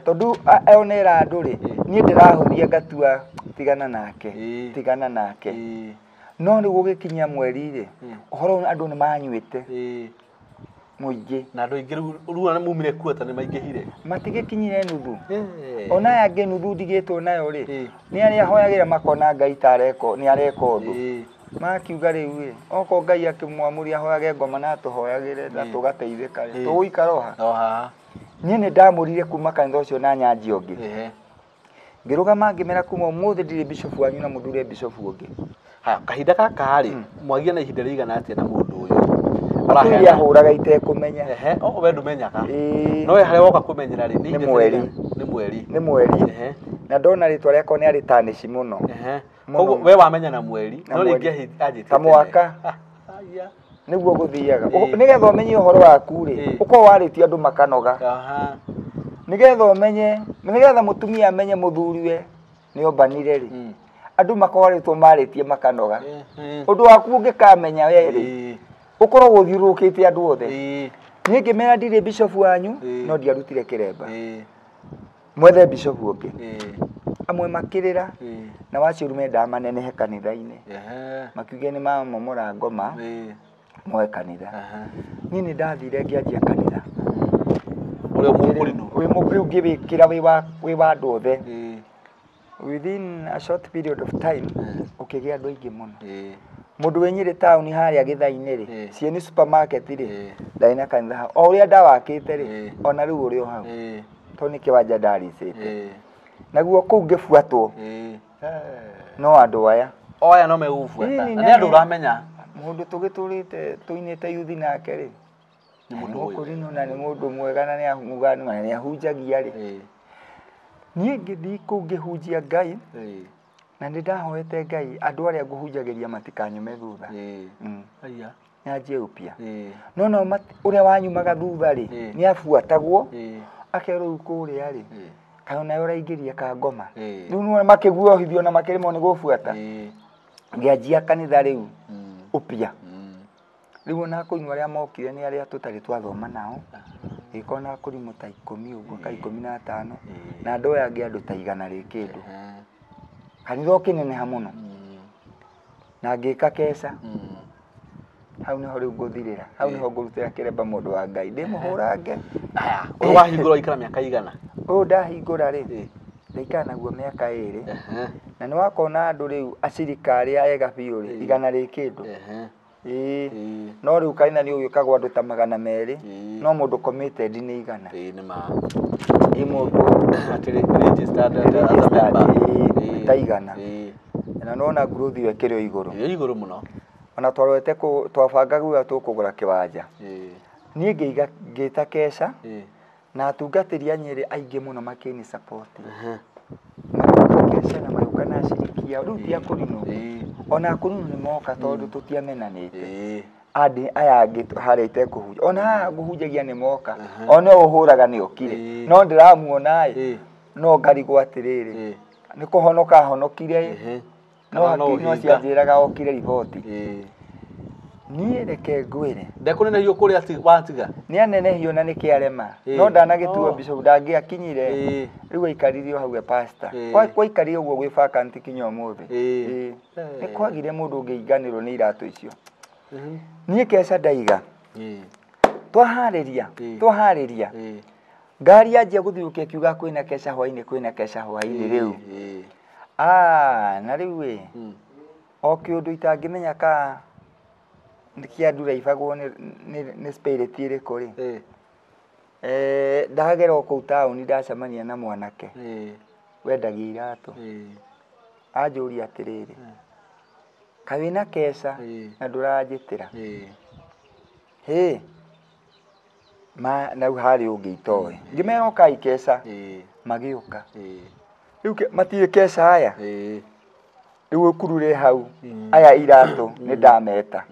Tondũ onera andũ rĩ, niĩ ndĩrahũthia ngatua tigana nake, tigana nake. No rĩu gũgĩkinyia mweri rĩ, ũhoro andũ nĩ manyuĩte mũingĩ, na andũ aingĩ rĩu arĩa maumire kuo ta nĩ maingĩhire, matigĩkinyire nuthu. Ona aya angĩ nuthu ndigĩtwo nayo rĩ, nĩ arĩa hoyagĩra makona Ngai ta areka, nĩ areka ũndũ, makiuga rĩu ĩ, okorwo Ngai akĩmwamũria ahoyage ngoma na atũhoyagĩre na tũgateithĩka rĩ, tũgũikara o haha. Niĩ nĩ ndamũrire kuma kanitha ũcio na nyanjia ũngĩ, ngĩrũgama ngĩmera kuma ũmũthĩ ndirĩ bishop wanyu na mũthure bishop ũngĩ. Haya, kahinda gaka rĩ, mwagia na ihinda rĩigana atĩa na mũndũ ũyũ? Ũrĩa ahũraga itekũmenya. We ndũmenyaga. No we harĩa woka kũmenyera rĩ, nĩ mweri. Nĩ mweri. Nĩ mweri. Na ndona rĩtwa rĩakwa nĩ arĩ tanici mũno. Koguo we wamenya na mweri, no rĩngĩ anjĩtie ta mwaka. Nĩguo gũthiaga. Nĩgetha ũmenye ũhoro waku rĩ, ũkorwo warĩtie andũ makanoga. Nĩgetha ũmenye, nĩgetha mũtumia amenye mũthuriwe nĩ ombanire rĩ, andũ makorwo marĩtie makanoga. Ũndũ waku ũngĩkamenya we rĩ, ũkoragwo ũthiũrũrũkĩte andũ othe. Niĩ ngĩmera ndirĩ bishop wanyu, no ndiarutire kĩremba, mwethe bishop ũngĩ. Amwe makĩrĩra, na wacio mendaga manenehe kanitha-inĩ, makiuga nĩ mamomora ngoma moe kanitha. Niĩ nĩ ndathire ngĩanjia kanitha ũrĩa mũkũrinũ, rĩu ngĩwĩkĩra wĩ wa andũ othe. Within a short period of time ũkĩgĩa andũ aingĩ mũno. Mũndũ wĩ Nyĩrĩ taũni harĩa Gĩthai-inĩ rĩ, Cieni supermarket rĩ, ndarĩ na kanitha hau. O ũrĩa ndawakĩte rĩ, ona rĩu ũrĩ o hau, tondũ nĩ kĩwanja ndaricĩte. Naguo kũu ngĩbuatwo no andũ aya. O aya no megũgũbuata. Na nĩ andũ ũramenya. Mũndũ tũgĩtũrĩte tũinĩte yuthi nake rĩ, nĩ mũndũ ũyũ Mũkũrinũ, na nĩ mũndũ mwega na nĩ ahunjagia rĩ. Niĩ ngĩthiĩ kũu ngĩhunjia Ngai, na nĩ ndahoete Ngai andũ arĩa ngũhunjagĩria matikanyume thutha. Nyanjie upya. No no ũrĩa wanyumaga thutha rĩ, nĩ abuatagwo akerwo rĩu kũrĩa rĩ, kana nawe ũraingĩria ka ngoma. Rĩu nĩwona makĩguohithio na makĩremwo nĩ gũbuata. Ngĩanjia kanitha rĩu upya. Rĩu ona akũrinũ arĩa mokire nĩ arĩa tũtarĩ twathoma nao, gĩkorwo na akũrinũ ta 10 ũguo ka 15, na andũ aya angĩ andũ ta 100 rĩ kĩndũ. Kanitha ũkĩneneha mũno. Na ngĩka keca. Hau nĩho rĩu ngũthirĩra, hau nĩho ngũrutĩra kĩremba mũndũ wa Ngai, ndĩmũhũrange. Haya, ũyũ wahingũra waikara mĩaka igana? Ũyũ ndahingũra rĩ, ndaikara naguo mĩaka 2. Na nĩ wakona andũ rĩu acirika arĩa ega biũ rĩ, 100 rĩ kĩndũ. No rĩu kanitha nĩ ũgĩũkagwo andũ ta 200, no mũndũ committed nĩ 100. Nĩ ma. Ĩ mũndũ atĩ registered as a member ta 100. Na nĩwona growth ĩyo ĩkĩrĩ o igũrũ. Ĩ igũrũ mũno. Ona twarorete twabangaga tũkũgũra kĩwanja. Niĩ ngĩiga ngĩta keca, na atungatĩri a Nyĩrĩ aingĩ mũno makĩni support. Magĩũka keca na magĩũka na aciriki ao, rĩu ti akũrinũ. Ona akũrinũ nĩ moka tondũ tũtiamenanĩte. Andi aya angĩ harĩa itekũhunjia, ona haha ngũhunjagia nĩ moka, ona ũyũ ũhũraga nĩ okire, no ndĩramuona ĩ, no ngarigwo atĩrĩrĩ, nĩ kũhonoka ahonokire ĩ, no no cianjĩraga okire riboti. Niĩ reke ngwĩre, Ndekũnenehio kũrĩa watiga? Nĩ anenehio na nĩkĩ arema, no ndanagĩtuo bishop ndangĩakinyire, rĩu aikarire o hau e pastor. Kwaikarire ũguo gwĩ vacant kinya ũmũthĩ. Nĩ kwagire mũndũ ũngĩinganĩrwo nĩ iratũ icio. Niĩ keca ndaiga, twaharĩria, twaharĩria, ngari yanjia gũthiũrũrũka ĩkiuga kwĩna keca hwainĩ, kwĩna keca hwainĩ rĩu. Na rĩu ĩ, o kĩũndũ itangĩmenya ka Kĩanduraibagwo nĩ spirit ĩrĩkũ rĩ. Ndagera o kũu taũni ndacemania na mwanake wendagia iratũ. Anjũria atĩrĩrĩ, kaĩ wĩna keca na ndũranjĩtĩra? Hĩ, ma na rĩu harĩ ũngĩ itoĩ. Ngĩmera ũkai keca, magĩũka. Rĩu matirĩ keca aya. Rĩu ũkurure hau, aya iratũ nĩ ndameta.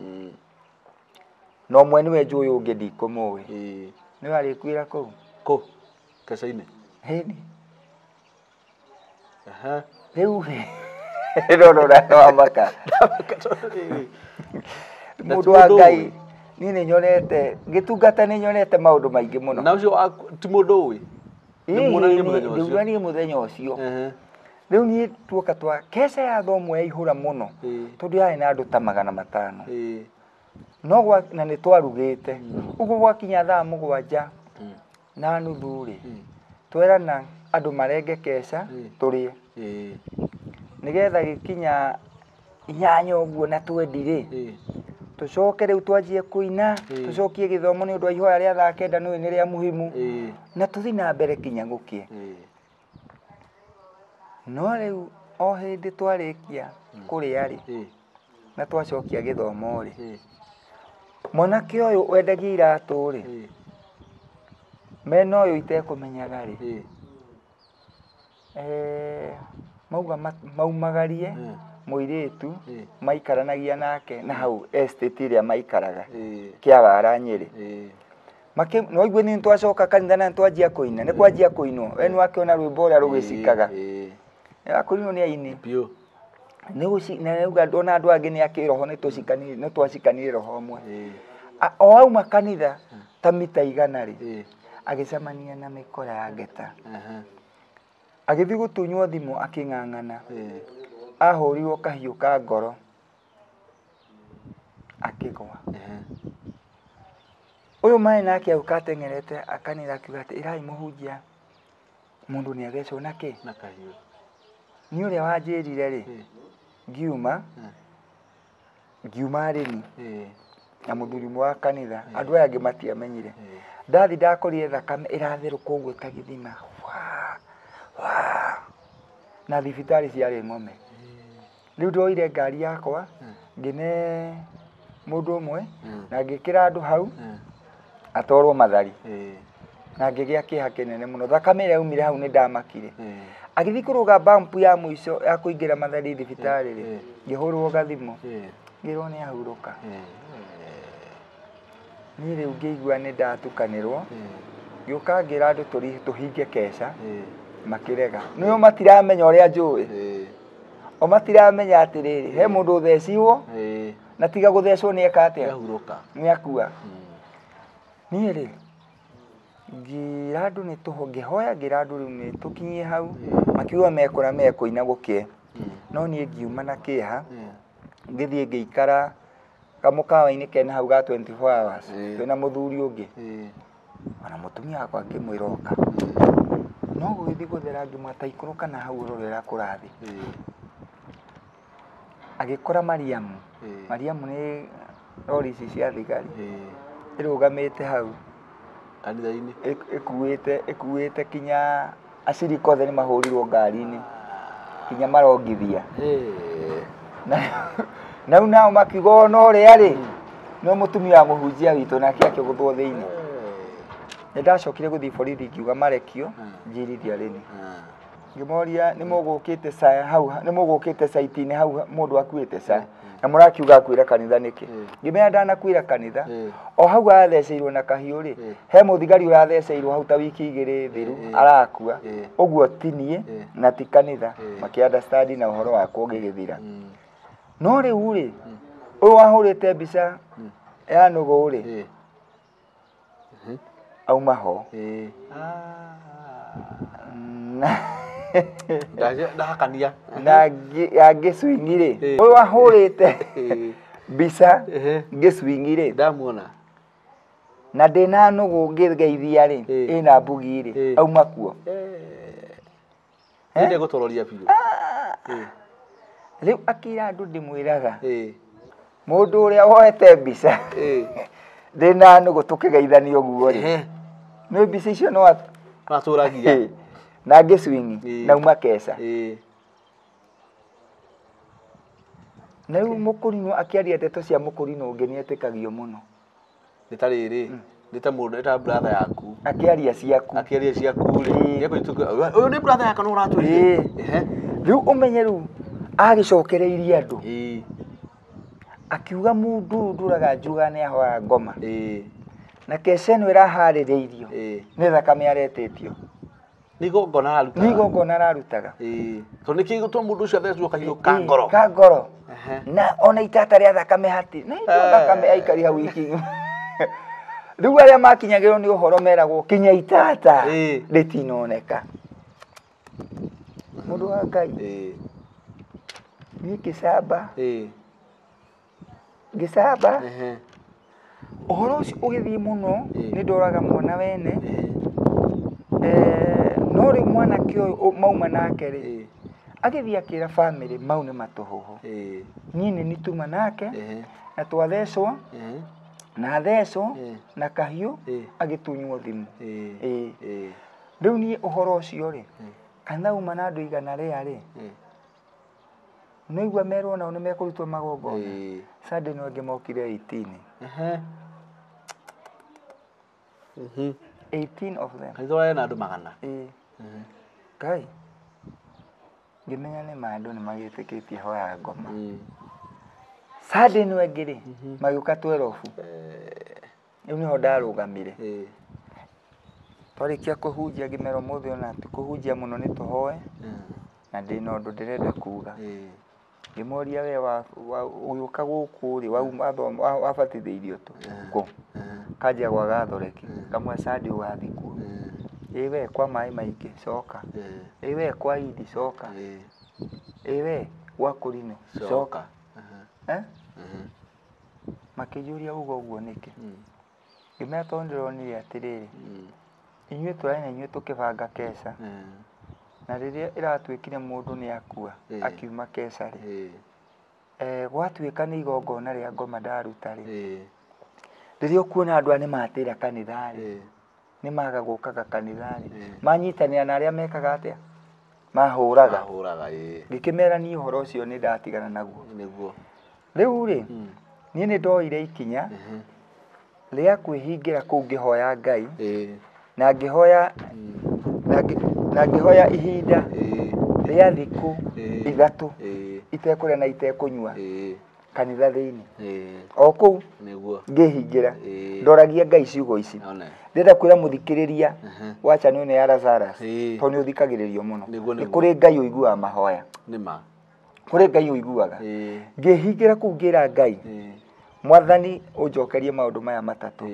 Na ũmwe nĩwe njũĩ ũngĩ ndikũmũĩ. Nĩwe arĩkuĩra kũu? Kũ? Keca-inĩ? Ĩni. Rĩu rĩ, no wamaka. Mũndũ wa Ngai, niĩ nĩ nyonete, ngĩtungata nĩ nyonete maũndũ maingĩ mũno. Na ũcio ti mũndũ ũĩ? Nĩ mũthenya ũcio? Ndĩmuonire mũthenya ũcio. Rĩu niĩ tuoka twa keca ya thomwo yaihũra mũno, tondũ yarĩ na andũ ta 500. No na nĩ twarugĩte. Ũguo gwakinya thaa 7:30 rĩ, twerana andũ marenge keca tũrĩe. Nĩgetha gĩkinya 8 ũguo na 20 rĩ, tũcoke rĩu twanjie kũina, tũcokie gĩthomo nĩ ũndũ wa ihoya rĩa thaa 9 nĩ rĩa muhimu, na tũthiĩ na mbere kinya gũkĩe. No rĩu o hĩndĩ twarĩkia kũrĩa rĩ, na twacokia gĩthomo rĩ, mwanake ũyũ wendagia iratũ rĩ, mena ũyũ itekũmenyaga rĩ, mauga maumagarie mũirĩtu maikaranagia nake na hau estate ĩrĩa maikaraga Kĩawara Nyĩrĩ. No igue nĩ twacoka kanitha na nĩ twanjia kũina, nĩ kwanjia kũinwo, we nĩ wakĩona rwĩmbo ũrĩa rũgĩcikaga. Kũinwo nĩ aini. Nĩ rĩu ona andũ angĩ nĩ a kĩroho nĩ twacikanire roho ũmwe. O auma kanitha ta mita 100 rĩ, agĩcemania na mĩkora ya ngeta. Agĩthiĩ gũtunywo thimũ akĩng'ang'ana. Ahũrirwo kahiũ ka ngoro akĩgwa. Ũyũ maĩ nake agĩũka ateng'erete kanitha akiuga atĩ ĩrai mũhunjia mũndũ nĩ athecwo na kĩ? Na kahiũ. Niĩ ũrĩa wanjĩrire rĩ, ngiuma arĩmi na mũthuri ũmwe wa kanitha, andũ aya angĩ matiamenyire. Ndathi ndakorire thakame ĩratherũka ũguo ta gĩthima. Na thibitarĩ ciarĩ ng'ome. Rĩu ndoire ngari yakwa, ngĩne mũndũ ũmwe, na ngĩkĩra andũ hau, atwarwo Mathari. Na ngĩgĩa kĩeha kĩnene mũno. Thakame ĩrĩa yaumire hau nĩ ndamakire. Agĩthiĩ kũrũga bump ya mũico ya kũingĩra Mathari thibitarĩ rĩ, ngĩhũrwo gathimũ, ngĩrwo nĩ ahurũka. Niĩ rĩu ngĩigua nĩ ndatukanĩrwo, ngĩũka ngĩra andũ tũhinge keca, makĩrega. Nĩo matiramenya ũrĩa njũĩ. O matiramenya atĩrĩrĩ, he mũndũ ũthecirwo, na tiga gũthecwo nĩ eka atĩa? Nĩ akua. Niĩ rĩ, ngĩra andũ nĩ ngĩhoya ngĩra andũ rĩu nĩ tũkinyie hau, makiuga mekũra mekũina gũkĩe. No niĩ ngiuma na kĩeha, ngĩthiĩ ngĩikara kamũkawa-inĩ kena hau ga 24 hours, twĩna mũthuri ũngĩ. Ona mũtumia wakwa ngĩmwĩra oka. No gũgĩthiĩ gũthera ngĩmwĩra ta ikũrũka na hau ũrore ũrĩa kũrathiĩ. Agĩkora Mariamu. Mariamu nĩ rori ici cia thigari. Ĩrũgamĩte hau. Kanitha-inĩ. Ĩkuĩte kinya acirika othe nĩ mahũrirwo ngari-inĩ. Kinya marongithia. Na rĩu nao makiuga ona ũrĩa rĩ, no mũtumia wa mũhunjia witũ nake akĩgũthwo thĩinĩ. Nĩ ndacokire gũthiĩ borithi ngiuga marekio, njirithia rĩni. Ngĩmoria nĩ mũgũkĩte hau, nĩ mũgũkĩte site-inĩ hau mũndũ akuĩte ca, na mũrakiuga akuĩra kanitha nĩkĩ? Ngĩmera ndanakuĩra kanitha. O hau atheceirwo na kahiũ rĩ, he mũthigari ũratheceirwo hau ta wiki 2 thiru, arakua. Ũguo ti niĩ na ti kanitha, makĩ understand na ũhoro wakwa ũgĩgĩthira. No rĩu rĩ, ũyũ wahũrĩte mbica ya nũgũ rĩ, auma ho. Ndahakania. Na ngĩcwingi rĩ, ũyũ wahũrĩte mbica ngĩcwingi rĩ, ndamuona. Na ndĩna nũgũ ngĩgeithia rĩ, ĩna mbugi rĩ, auma kuo. Nĩ gũtororia biũ. Rĩu akĩra andũ ndĩmwĩraga. Mũndũ ũrĩa woete mbica ndĩna nũgũ tũkĩgeithania ũguo rĩ, nĩ mbica icio no atũragia na ngĩcwingi na uma keca. Na rĩu mũkũrinũ akĩaria ndeto cia mũkũrinũ ũngĩ nĩetĩkagio mũno. Nĩ ta rĩrĩ, nĩ ta mũndũ, nĩ ta brother yaku. Akĩaria ciaku. Akĩaria ciaku rĩ. Ũyũ nĩ brother yakwa no ũratwĩrire. Rĩu ũmenye rĩu agĩcokereirie andũ. Akiuga mũndũ ũyũ ndũraga njuga nĩ ahoya ngoma. Na keca ĩno ĩraharĩrĩirio nĩ thakame aretĩtio. Nĩ igongona ararutaga. Nĩ igongona ararutaga. Tondũ nĩkĩ gũtũma mũndũ ũcio athecwo kahiũ ka ngoro. Ka ngoro. Na ona itata rĩa thakame hati. Na itata thakame aikari hau wiki. Rĩu arĩa makinyagĩrwo nĩ ũhoro meragwo kinya itata rĩtinoneka. Mũndũ wa Ngai. Niĩ ngĩcamba. Ngĩcamba. Ũhoro ũcio ũgĩthiĩ mũno nĩ ndoraga mwana wene. No rĩu mwanake ũyũ mauma nake rĩ, agĩthiĩ akĩra bamĩrĩ mau nĩ matũhũhũ. Niĩ nĩ nituma nake na twathecwo na thecwo na kahiũ agĩtunywo thimũ. Rĩu niĩ ũhoro ũcio rĩ, kanitha uma na andũ 100 rĩa rĩ, nĩigua merwo nao nĩ mekũrutwo magongona. Sunday no angĩ mokire 18. 18 of them. Kanitha ũrarĩ na andũ 100. Ngai ngĩmenya nĩ ma andũ nĩ magĩtĩkĩtie hoya ngoma. Sunday no angĩ rĩ, magĩũka 12. Rĩu nĩho ndarũgamire. Twarĩkia kũhunjia ngĩmera ũmũthĩ ona ti kũhunjia mũno nĩ tũhoe na ndĩna ũndũ ndĩrenda kuga. Ngĩmoria we ũgĩũka gũkũ rĩ, wabatithĩirio tũ kũ? Kanjia gwa gathoreki. Ngamwĩra Sunday ũgathiĩ kuo. Ĩ we kwa maĩ maingĩ coka. Ĩ we kwa Idi coka. Ĩ we gwa kũrinũ coka. Makĩnjũria uga ũguo nĩkĩ? Ngĩmera tondũ ndĩronire atĩrĩrĩ, inyuĩ tũrarĩ na inyuĩ tũkĩbanga keca. Na rĩrĩa ĩratuĩkire mũndũ nĩ akua akiuma keca rĩ, gwatuĩka nĩ igongona rĩa ngoma ndaruta rĩ, rĩrĩa ũkuona andũ aya nĩ matĩra kanitha rĩ, nĩ maga gũkaga kanitha rĩ, manyitanĩra na arĩa mekaga atĩa? Mahũraga. Ngĩkĩmera niĩ ũhoro ũcio nĩ ndatigana naguo. Rĩu rĩ, niĩ nĩ ndoire ikinya rĩa kwĩhingĩra kũu ngĩhoya Ngai na ngĩhoya na ngĩhoya ihinda rĩa thikũ 3 itekũrĩa na itekũnyua kanitha thĩinĩ o kũu ngĩhingĩra ndoragia Ngai ciugo ici. Ndĩrenda kwĩra mũthikĩrĩria wa channel ĩno ya Lazarus tondũ nĩ ũthikagĩrĩrio mũno. Nĩ kũrĩ Ngai ũiguaga mahoya. Kũrĩ Ngai ũiguaga. Ngĩhingĩra kũu ngĩra Ngai, Mwathani ũnjokerie maũndũ maya matatũ.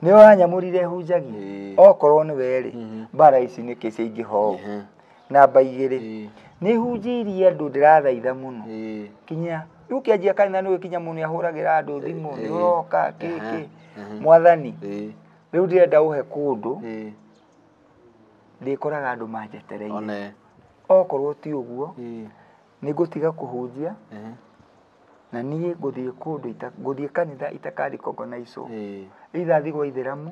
Nĩ wanyamũrire hunjagia okorwo nĩ we rĩ, mbara ici nĩkĩ ciaingĩha ũũ? Namba 2, nĩ hunjĩirie andũ ndĩrathaitha mũno kinya rĩu ũkĩanjia kanitha nĩ ũgĩkinya mũno nĩahũragĩra andũ thimũ nĩ ũroka kĩ. Mwathani rĩu ndĩrenda ũhe kũndũ ndĩkoraga andũ manjetereire. Okorwo ti ũguo nĩ ngũtiga kũhunjia na niĩ ngũthiĩ kũndũ ngũthiĩ kanitha itakarikogonaicwo either thiĩ gwa ithĩramu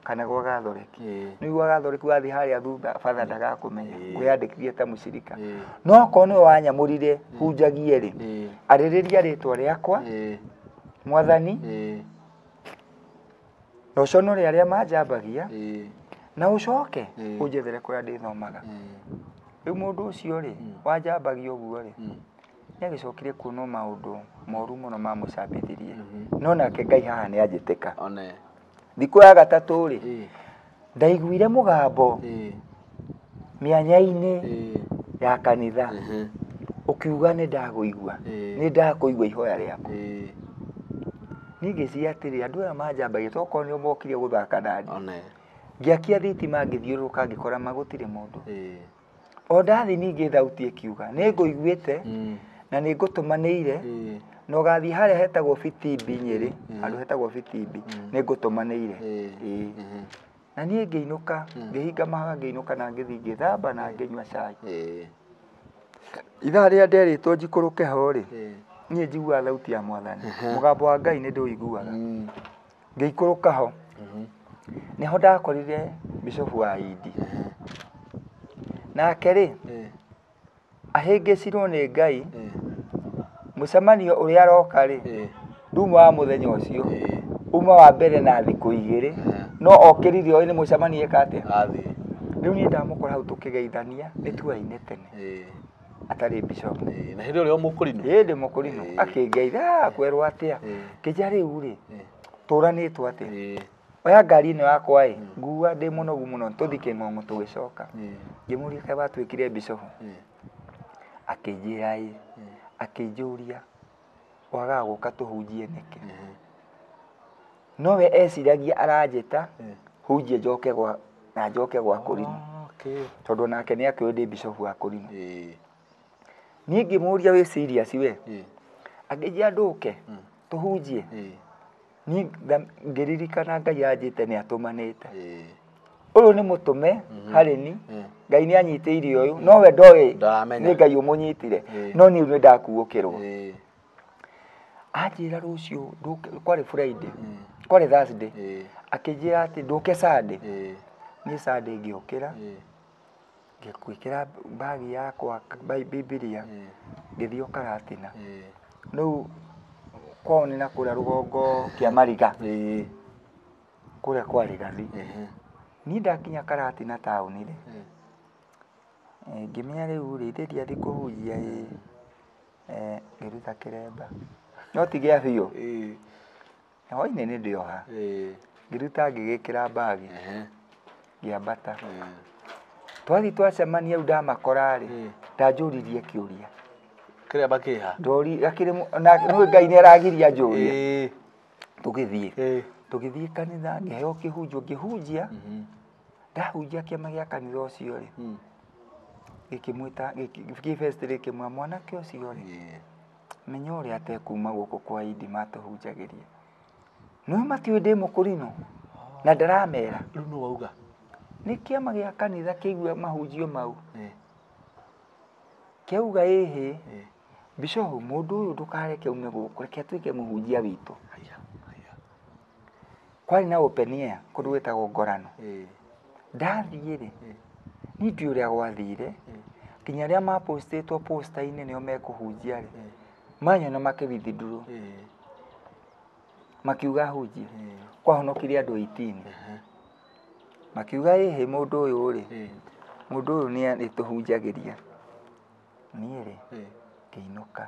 kana gwa gathoreki. Nĩ gwa gathoreki wathiĩ harĩa thutha batha ndagakũmenya kwĩyandĩkithia ta mũcirika. No okorwo nĩwe wanyamũrire hunjagie rĩ, arĩrĩria rĩtwa rĩakwa Mwathani na ũconore arĩa manjambagia na ũcoke ũnjethere kũrĩa ndĩthomaga. Rĩu mũndũ ũcio rĩ wanjambagia ũguo rĩ, nĩ agĩcokire kuonwo maũndũ moru mũno mamũcambithirie. No nake Ngai haha nĩ anjĩtĩka. Thikũ ya gatatũ rĩ, ndaiguire mũgambo mĩanya-inĩ ya kanitha ũkiuga nĩ ndagũigua, nĩ ndakũigua ihoya rĩaku. Niĩ ngĩciria atĩrĩ, andũ aya manjambagia tokorwo nĩo mokire gũthaka nani. Ngĩakia thitima ngĩthiũrũrũka ngĩkora magũtirĩ mũndũ. O ndathiĩ ningĩ thauti ĩkiuga nĩ ngũiguĩte na nĩ ngũtũmanĩire na ũgathiĩ harĩa hetagwo Bitimbi Nyĩrĩ, handũ hetagwo Bitimbi, nĩ ngũtũmanĩire. Na niĩ ngĩinũka, ngĩhinga mahoya ngĩinũka na ngĩthiĩ ngĩthamba na ngĩnyua cai. Ithaa rĩrĩa nderĩtwo njikũrũke ho rĩ, Niĩ njiguaga thauti ya mwathani. Mũgambo wa Ngai nĩ ndĩũiguaga. Ngĩikũrũka ho. Nĩho ndakorire bishop wa Indi. Nake rĩ, ahĩngĩcirwo nĩ Ngai, mũcemanio ũrĩa aroka rĩ, nduma wa mũthenya ũcio, uma wa mbere na thikũ igĩrĩ, no okĩrire oĩ nĩ mũcemanio eka atĩa. Rĩu niĩ ndamũkora hau tũkĩgeithania, nĩ tuaine tene. Atarĩ bishop. Na hĩndĩ ĩrĩa mũkũrinũ. Hĩndĩ mũkũrinũ. Akĩngeitha, kwerwo atĩa. Kĩnja rĩu rĩ, tũranĩtwo atĩa. Oya ngari ĩno yakwa ĩ, ngua ndĩ mũnogu mũno, tũthiĩ Kĩng'ong'o tũgĩcoka. Ngĩmũria kaĩ watuĩkire bishop. Akĩnjĩra ĩ, akĩnjũria wagaga gũka tũhunjie nĩkĩ. Nowe eciragia aranjĩta hunjie njoke gwa na njoke gwa Kũrinũ. Tondũ nake nĩ akĩũĩ ndĩ bishop wa Kũrinũ. Niĩ ngĩmũria wĩ serious we. Akĩnjĩra ndũke tũhunjie. Niĩ ngĩririkana Ngai anjĩte nĩ atũmanĩte. Ũyũ nĩ mũtũme harĩ ni. Ngai nĩ anyitĩire ũyũ, no we ndoĩ nĩ Ngai ũmũnyitire. No niĩ nĩ ndakuũkĩrwo. Anjĩra rũciũ ndũke, kwarĩ Friday, kwarĩ Thursday. Akĩnjĩra atĩ ndũke Sunday. Niĩ Sunday ngĩũkĩra, ngĩkwĩkĩra bagi yakwa Bibilia, ngĩthiĩ o Karatina. Rĩu kwao nĩ na kũrĩa rũgongo kĩa Mariga. Kũrĩa kwa Rigathi. Niĩ ndakinya Karatina taũni rĩ, ngĩmenya rĩu rĩ, ithe ndiathiĩ kũhunjia ĩ, ngĩruta kĩremba. No ti gĩa biũ. Hwaĩ-inĩ nĩ ndĩoha. Ngĩruta ngĩgĩkĩra bagi. Ngĩambata. Twathiĩ twacemania rĩu ndamakora rĩ, ndanjũririe kĩũria. Kĩremba kĩha? Ndori, gakĩrĩ na nĩ Ngai nĩ aragiria njũrie. Tũgĩthiĩ. Tũgĩthiĩ kanitha, ngĩheo kĩhunjio, ngĩhunjia. Ndahunjia kĩama gĩa kanitha ũcio rĩ, gĩkĩmwĩta, gĩkĩbesti gĩkĩmwĩra mwanake ũcio rĩ, menya ũrĩa atekuma gũkũ kwa Indi matũhunjagĩria. No matiũĩ ndĩ mũkũrinũ na ndaramera. Rĩu nũ wauga? Nĩ kĩama gĩa kanitha kĩigua mahunjio mau. Kĩauga ĩhĩ, bishop mũndũ ũyũ ndũkareke ume gũkũ, reke atuĩke mũhunjia witũ. Kwarĩ na open air kũndũ gwĩtagwo Ngorano. Ndathiĩ rĩ, niĩ ndiũĩ ũrĩa gwathire, nginya arĩa mapostĩtwo posta-inĩ nĩo mekũhunjia rĩ, manyona makĩwithdraw. Makiuga hunjie. Kwahonokire andũ 18. Makiuga ĩhĩ mũndũ ũyũ rĩ, mũndũ ũyũ nĩ arĩtũhunjagĩria. Niĩ rĩ, ngĩinũka.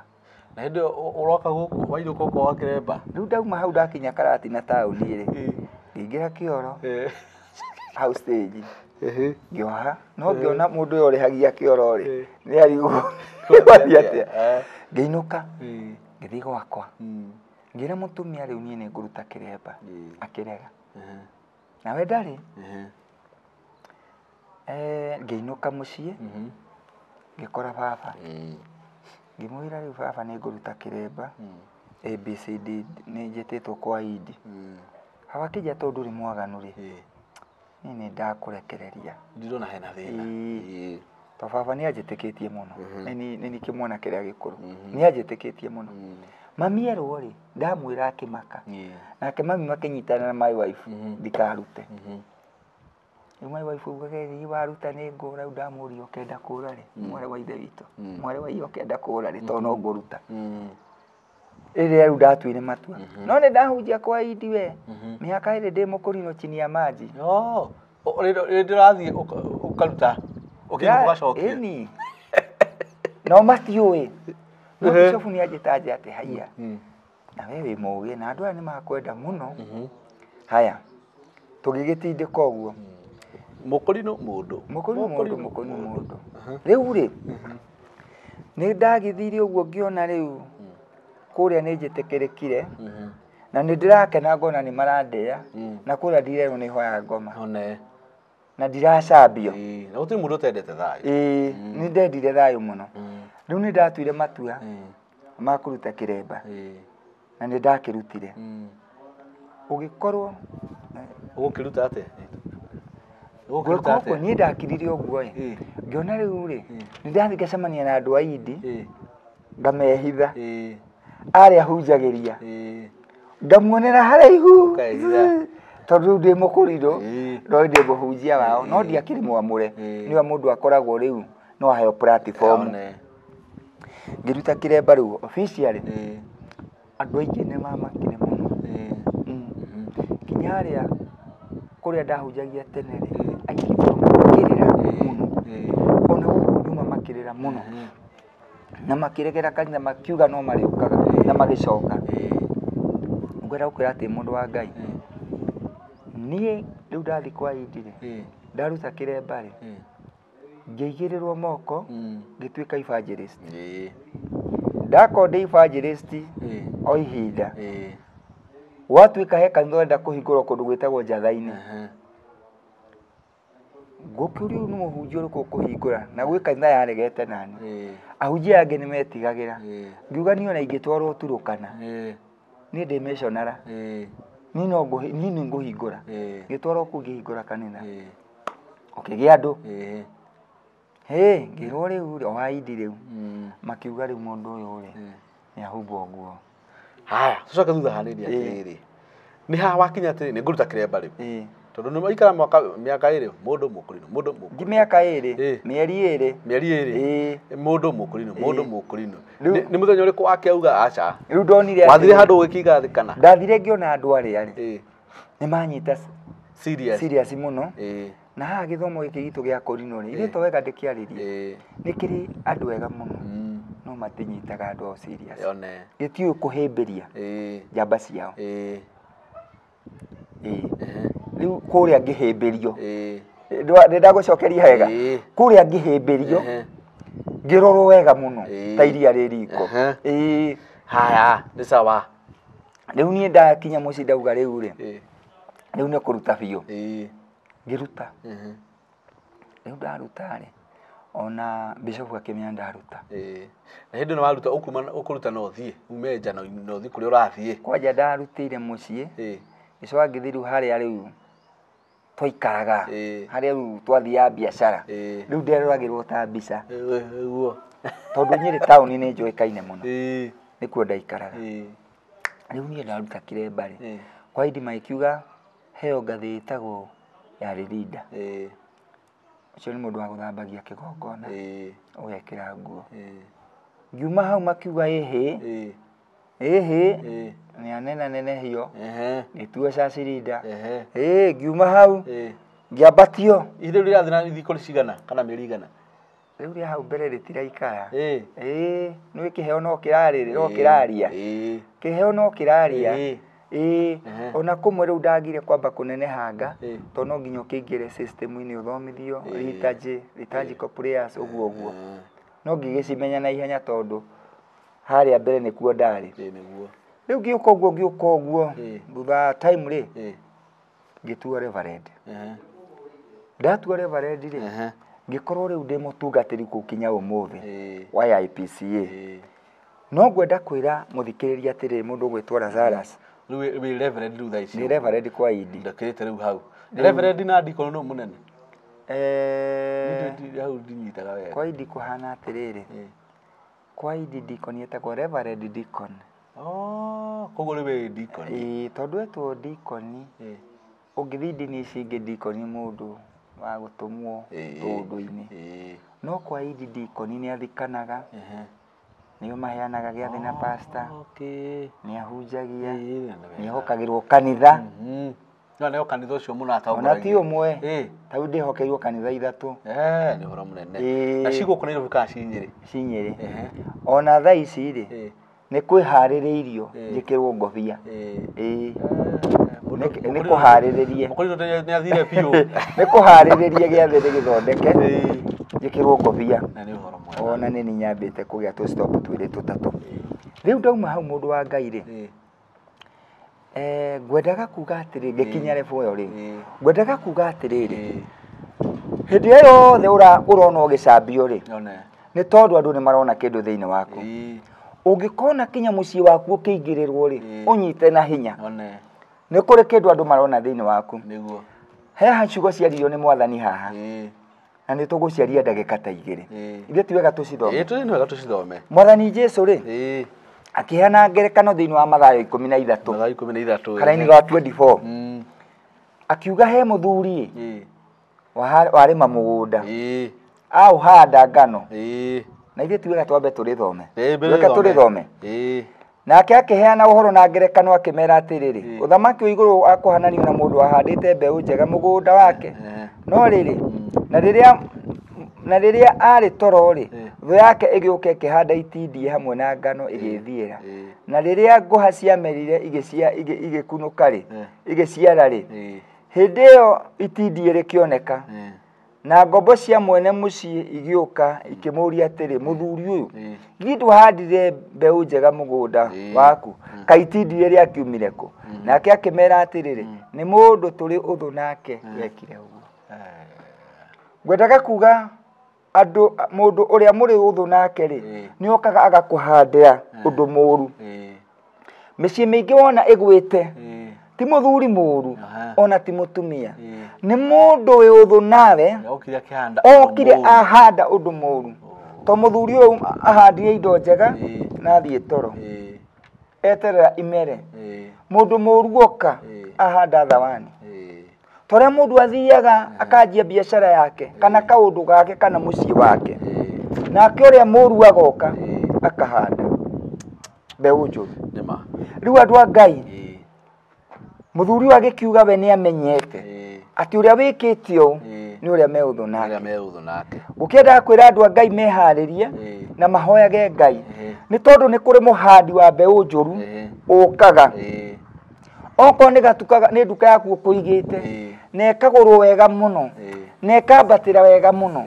Na hĩndĩ ĩyo ũroka gũkũ, wainũka ũkoha kĩremba? Rĩu ndauma hau ndakinya Karatina taũni rĩ, ngĩingĩra kĩoro, hau stage. Ngĩoha, no ngĩona mũndũ ũyũ ũrĩhagia kĩoro rĩ, nĩ arigwo athiĩ atĩa. Ngĩinũka, ngĩthiĩ gwakwa. Ngĩra mũtumia rĩu niĩ nĩ ngũruta kĩremba. Akĩrega. Nawe ndarĩ. Ngĩinũka mũciĩ, ngĩkora baba. Ngĩmwĩra rĩu baba nĩ ngũruta kĩremba. ABCD nĩ njĩtĩtwo kwa Indi. Baba akĩnjĩra tondũ ndũrĩ mwaganu rĩ, niĩ nĩ ndakũrekereria. Ndirona hena thĩna. To baba nĩ anjĩtĩkĩtie mũno. Nĩ niĩ kĩmwana kĩrĩa gĩkũrũ. Nĩ anjĩtĩkĩtie mũno. Mami erwo rĩ, ndamwĩra akĩmaka. Nake mami makĩnyitana na my wife, ndikarute. Rĩu my wife augaga ĩ waruta nĩ ngũra, rĩu ndamũria ũkenda kũra rĩ, mwarĩ wa ithe witũ. Mwarĩ wa ithe ũkenda kũra rĩ, tondũ no ngũruta. Rĩrĩa rĩu ndatuire matua. No nĩ ndahunjia kwa Indi we. Mĩaka ĩrĩ ndĩ mũkũrinũ chini ya maji. Rĩrĩa ndĩrathiĩ ũkaruta, ũkĩinũka ũgacokia. Ĩni. No matiũĩ. No bishop nĩ anjĩta nje atĩ haiya. Na we wĩ mũũgĩ na andũ aya nĩ makwenda mũno. Haya. Tũgĩgĩtindĩka ũguo. Mũkũrinũ mũndũ. Mũkũrinũ mũndũ, mũkũrinũ mũndũ. Rĩu rĩ, nĩ ndagĩthire ũguo ngĩona rĩu kũrĩa nĩ njĩtĩkĩrĩkire. Na nĩ ndĩrakena ngona nĩ marandĩa. Na kũrĩa ndirerwo nĩ hoyaga ngoma. Na ndiracambio. Na gũtirĩ mũndũ ũtendete thayũ. Nĩ ndendire thayũ mũno. Rĩu nĩ ndatuire matua ma kũruta kĩremba. Na nĩ ndakĩrutire. Ũgĩkorwo Ũgũkĩruta atĩa? Gwĩka ũguo niĩ ndakirire ũguo ĩ. Ngĩona rĩu rĩ, nĩ ndathiĩ ngacemania na andũ a Indi, ngamehitha. Arĩa hunjagĩria ngamuonera haraihu tondũ rĩu ndĩ mũkũrirũ no ndĩ mũhunjia wao no ndiakĩrĩ mwamũre nĩwe mũndũ akoragwo rĩu no aheo platform. Ngĩruta kĩremba rĩu officially andũ aingĩ nĩ mamakire mũno kinya harĩa kũrĩa ndahunjagia tene rĩ aingĩ makĩrĩra mũno ona gũkũ nyuma makĩrĩra mũno na makĩregera kanitha makiuga no marĩũkaga na magĩcoka. Ngwenda gũkwĩra atĩ mũndũ wa Ngai niĩ rĩu ndathiĩ kwa Idi rĩ ndaruta kĩremba rĩ ngĩigĩrĩrwo moko ngĩtuĩka evangelist. Ndakorwo ndĩ evangelist o ihinda gwatuĩka he kanitha ũrenda kũhingũrwo kũndũ gwĩtagwo Njatha-inĩ. Ngũkĩũrio nĩ mũhunjia ũrĩkũ ũkũhingũra na gwĩ kanitha yaregete nani ahunjia angĩ nĩ metigagĩra ngiuga niĩ ona ingĩtwarwo Turukana niĩ ndĩ missionary niĩ no niĩ nĩ ngũhingũra. Ngĩtwarwo kũu ngĩhingũra kanitha ũkĩgĩa andũ ngĩrwo rĩu o Aidi rĩu makiuga rĩu mũndũ ũyũ rĩ nĩ ahumbwo nguo. Haya tucoke thutha hanini atĩrĩrĩ nĩ haha wakinya atĩrĩ nĩ ngũruta kĩremba rĩu tondũ nĩ waikara mwaka mĩaka ĩrĩ mũndũ mũkũrinũ mũndũ mũkũrinũ ti mĩaka ĩrĩ mĩeri ĩrĩ mĩeri ĩrĩ mũndũ mũkũrinũ mũndũ mũkũrinũ nĩ mũthenya ũrĩkũ wake auga aca rĩu ndonire wathire handũ ũgĩkiga thĩ kana ndathire ngĩona andũ arĩa rĩ nĩ manyita serious mũno na haha gĩthomo gĩkĩ gitũ gĩa kũrinũ rĩ ithuĩ to wega ndĩkĩarĩrie nĩ kĩrĩ andũ ega mũno no matinyitaga andũ ao serious gĩtiũĩ kũhĩmbĩria njamba ciao rĩu kũrĩa ngĩhĩmbĩrio nĩ ndagũcokeria wega kũrĩa ngĩhĩmbĩrio ngĩrorwo wega mũno ta iria rĩ riko. Haya nĩ sawa. Rĩu niĩ ndakinya mũciĩ ndauga rĩu rĩ rĩu nĩ kũruta biũ ngĩruta rĩu ndaruta rĩ ona bishop akĩmenya ndaruta. Na hĩndĩ ĩno waruta ũkũruta no ũthiĩ ume nja no ũthiĩ kũrĩa ũrathiĩ kwanja ndarutĩire mũciĩ gĩcoka ngĩthiĩ rĩu harĩa rĩu twaikaraga harĩa rĩu twathiaga biacara rĩu nderoragĩrwo ta mbica tondũ Nyĩrĩ taũni nĩ njũĩkaine mũno nĩkuo ndaikaraga. Rĩu niĩ ndaruta kĩremba rĩ kwa Idi magĩkiuga heo ngathĩ ĩtagwo ya Ririnda ũcio nĩ mũndũ wa gũthambagia kĩgongona ũgekĩra nguo. Ngiuma hau makiuga ĩhĩ ĩhĩ nĩ anene nenehio nĩtuo cacirinda ngiuma hau ngĩambatio. Ihinda rĩu rĩrathiĩ na thikũ cigana kana mĩeri igana? Rĩu rĩa hau mbere rĩtiraikara nĩ kĩheo no kĩrarĩrĩ no kĩraria kĩheo no kĩraria ona kũmwe rĩu ndagire kwamba kũnenehanga tondũ no nginya ũkĩingĩre system-inĩ ũthomithio liturgy liturgical prayers ũguo ũguo no ngĩgĩcimenya na ihenya tondũ harĩa mbere nĩkuo ndarĩ. Rĩu ngĩũka ũguo ngĩũka ũguo thutha wa time rĩ ngĩtuo reverend. Ndatua reverend rĩ ngĩkorwo rĩu ndĩ mũtungatĩri kũu kinya ũmũthĩ wa IPCA. No ngwenda kwĩra mũthikĩrĩria atĩrĩrĩ mũndũ ũgwĩtwo Lazarus rĩu wĩ reverend rĩu thaa ici nĩ reverend kwa Idi ndakĩrĩte rĩu hau reverend na deacon nũ mũnene hau ndinyitaga wega kwa Idi kũhana atĩrĩrĩ kwa Idi deacon etagwo reverend deacon. Koguo rĩu wĩ deacon tondũ etwo deacon ũngĩthiĩ ndini ici ingĩ deacon nĩ mũndũ wa gũtũmwo tũũndũ-inĩ no kwa Idi deacon nĩ athikanaga nĩo maheanaga gĩathĩ na pastor nĩ ahunjagia nĩ ehokagĩrwo kanitha no nĩo kanitha ũcio mũno atongoragia ona ti ũmwe ta rĩu ndĩhokeirwo kanitha ithatũ nĩ ũhoro mũnene na ci gũkũ Nairobi kana ci Nyĩrĩ? Ci Nyĩrĩ ona thaa ici rĩ nĩ kwĩharĩrĩirio njĩkĩrwo ngobia nĩ kũharĩrĩrie mũkũrinũ nĩ athire biũ nĩ kũharĩrĩrie gĩathĩ ndĩgĩthondeke njĩkĩrwo ngobia na nĩ ũhoro mwega ona nĩ nyambĩte kũgĩa tũ stop twĩrĩ tũtatũ. Rĩu ndauma hau mũndũ wa Ngai rĩ ngwendaga kuga atĩrĩ ngĩkinya level ĩyo rĩ ngwendaga kuga atĩrĩrĩ hĩndĩ ĩrĩa yothe ũrona ũgĩcambio rĩ nĩ tondũ andũ nĩ marona kĩndũ thĩinĩ waku. Ũngĩkona kinya mũciĩ waku ũkĩingĩrĩrwo rĩ ũnyite na hinya nĩ kũrĩ kĩndũ andũ marona thĩinĩ waku. Haha ciugo ciaririo nĩ mwathani haha na nĩ tũgũciaria ndagĩka ta igĩrĩ ithuĩ ti wega tũcithome nĩ wega tũcithome. Mwathani Jesũ rĩ Akĩheana ngerekano thĩinĩ wa Mathayo 13. Mathayo 13. Karaini ga 24. Akiuga he mũthuri warĩma mũgũnda. Aũhanda ngano. Na ithuĩ tuwega twambe tũrĩthome. Reke tũrĩthome. Nake akĩheana ũhoro na ngerekano akĩmera atĩrĩrĩ, ũthamaki wa igũrũ akũhananio na mũndũ ahandĩte mbeũ njega mũgũnda wake. No rĩrĩ, na rĩrĩa arĩ toro rĩ, thũ yake ĩgĩũka ĩkĩhanda itindiĩ hamwe na ngano ĩgĩthiĩra. Na rĩrĩa ngũha ciamerire igĩkunũka rĩ, igĩciara rĩ, hĩndĩ ĩyo itindiĩ rĩkĩoneka. Na ngombo cia mwene mũciĩ igĩũka ikĩmũũria atĩrĩ, mũthuri ũyũ, githĩ ndwahandire mbeũ njega mũgũnda waku? Kaĩ itindiĩ rĩakiumire kũ? Nake akĩmera atĩrĩrĩ, nĩ mũndũ tũrĩ ũthũ nake wekire ũguo. Ngwendaga kuga andũ mũndũ ũrĩa mũrĩ ũthũ nake rĩ, nĩ okaga agakũhandĩra ũndũ mũũru. Mĩciĩ mĩingĩ wona ĩgwĩte, ti mũthuri mũũru, ona ti mũtumia. Nĩ mũndũ wĩ ũthũ nawe, okire ahanda ũndũ mũũru. To mũthuri ũyũ ahandire indo njega na athiĩ toro. Eterera imere. Mũndũ mũũru oka ahanda thawani. Torĩa mũndũ athiaga akanjia biacara yake kana kaũndũ gake kana mũciĩ wake. Nake ũrĩa mũũru agoka akahanda mbeũ njũru. Rĩu andũ a Ngai, mũthuri ũyũ agĩkiuga we nĩ amenyete atĩ ũrĩa wĩkĩte ũũ nĩ ũrĩa me ũthũ nake. Gũkĩendaga kwĩra andũ a Ngai meharĩrie na mahoyage Ngai, nĩ tondũ nĩ kũrĩ mũhandi wa mbeũ njũru ũkaga. Okorwo nĩ gatuka nĩ nduka yaku ũkũigĩte na ĩkagũrwo wega mũno na ĩkambatĩra wega mũno,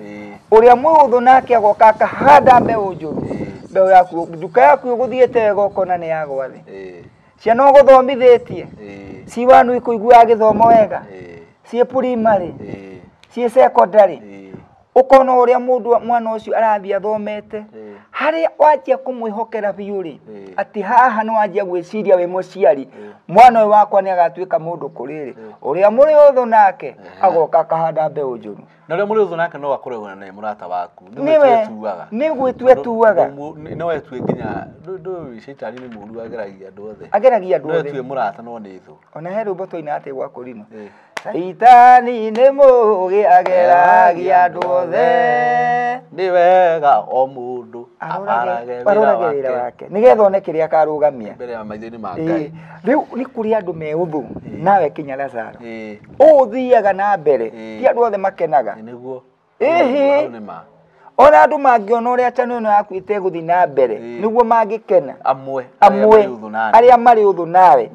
ũrĩa mwĩ ũthũ nake agoka akahanda mbeũ njũru. Mbeũ yaku nduka yaku ĩgũthiĩte wega ũkona nĩ yagwa thĩ. Ciana ũgũthomithĩtie ci wanu ikũiguaga gĩthomo wega, ciĩ primary, ciĩ secondary, ũkona ũrĩa mũndũ mwana ũcio arathiĩ athomete, harĩa wanjia kũmwĩhokera biũ rĩ, atĩ haha nĩ wanjia gwĩciria wĩ mũciari, mwana ũyũ wakwa nĩ agatuĩka mũndũ kũrĩ rĩ, ũrĩa mũrĩ ũthũ nake agoka akahanda mbeũ njũru. Na ũrĩa mũrĩ ũthũ nake no akorwo na mũrata waku. Nĩ gwĩtua tuaga. No wetue nginya ndũĩ caitani nĩ mũũru ageragia andũ othe. Ageragia andũ othe. No wetue mũrata no nĩ thũ. Ona he rwĩmbo twaina atĩ gwa Kũrinũ. Caitani nĩ mũũgĩ ageragia andũ othe. Nĩ wega o mũndũ abarage wĩra wake nĩgetha one kĩrĩa akarũgamia mbere ya maitho-inĩ ma Ngai. Rĩu nĩ kũrĩ andũ me ũthũ nawe kinya Lazaro. Ũũ ũthiaga na mbere ti andũ othe makenaga. Nĩguo. Ona andũ mangĩona ũrĩa channel ĩno yaku ĩtegũthiĩ na mbere nĩguo mangĩkena. Amwe arĩa marĩ ũthũ nawe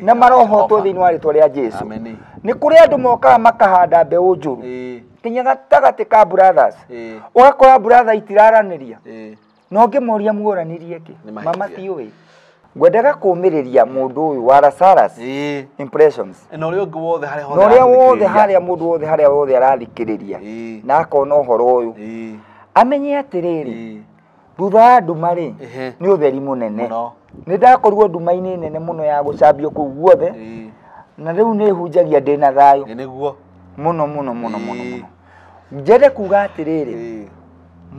na marohotwo thĩinĩ wa rĩtwa rĩa Jesũ. Nĩ kũrĩ andũ mokaga makahanda mbeũ njũru kinya gatagatĩ ka brothers, ũgakora brother itiraranĩria na ũngĩmoria muoranirie kĩ mama tiũĩ. Ngwendaga kũũmĩrĩria mũndũ ũyũ wa Lazarus impressions na ũrĩa ũngĩ wothe harĩa na ũrĩa wothe harĩa mũndũ wothe harĩa wothe arathikĩrĩria na akona ũhoro ũyũ amenye atĩrĩrĩ, thutha wa nduma rĩ nĩ ũtheri mũnene. Nĩ ndakorirwo nduma-inĩ nene mũno ya gũcambio kũu guothe, na rĩu nĩ hunjagia ndĩna thayũ mũno mũno mũno mũno mũno. Njende kuga atĩrĩrĩ,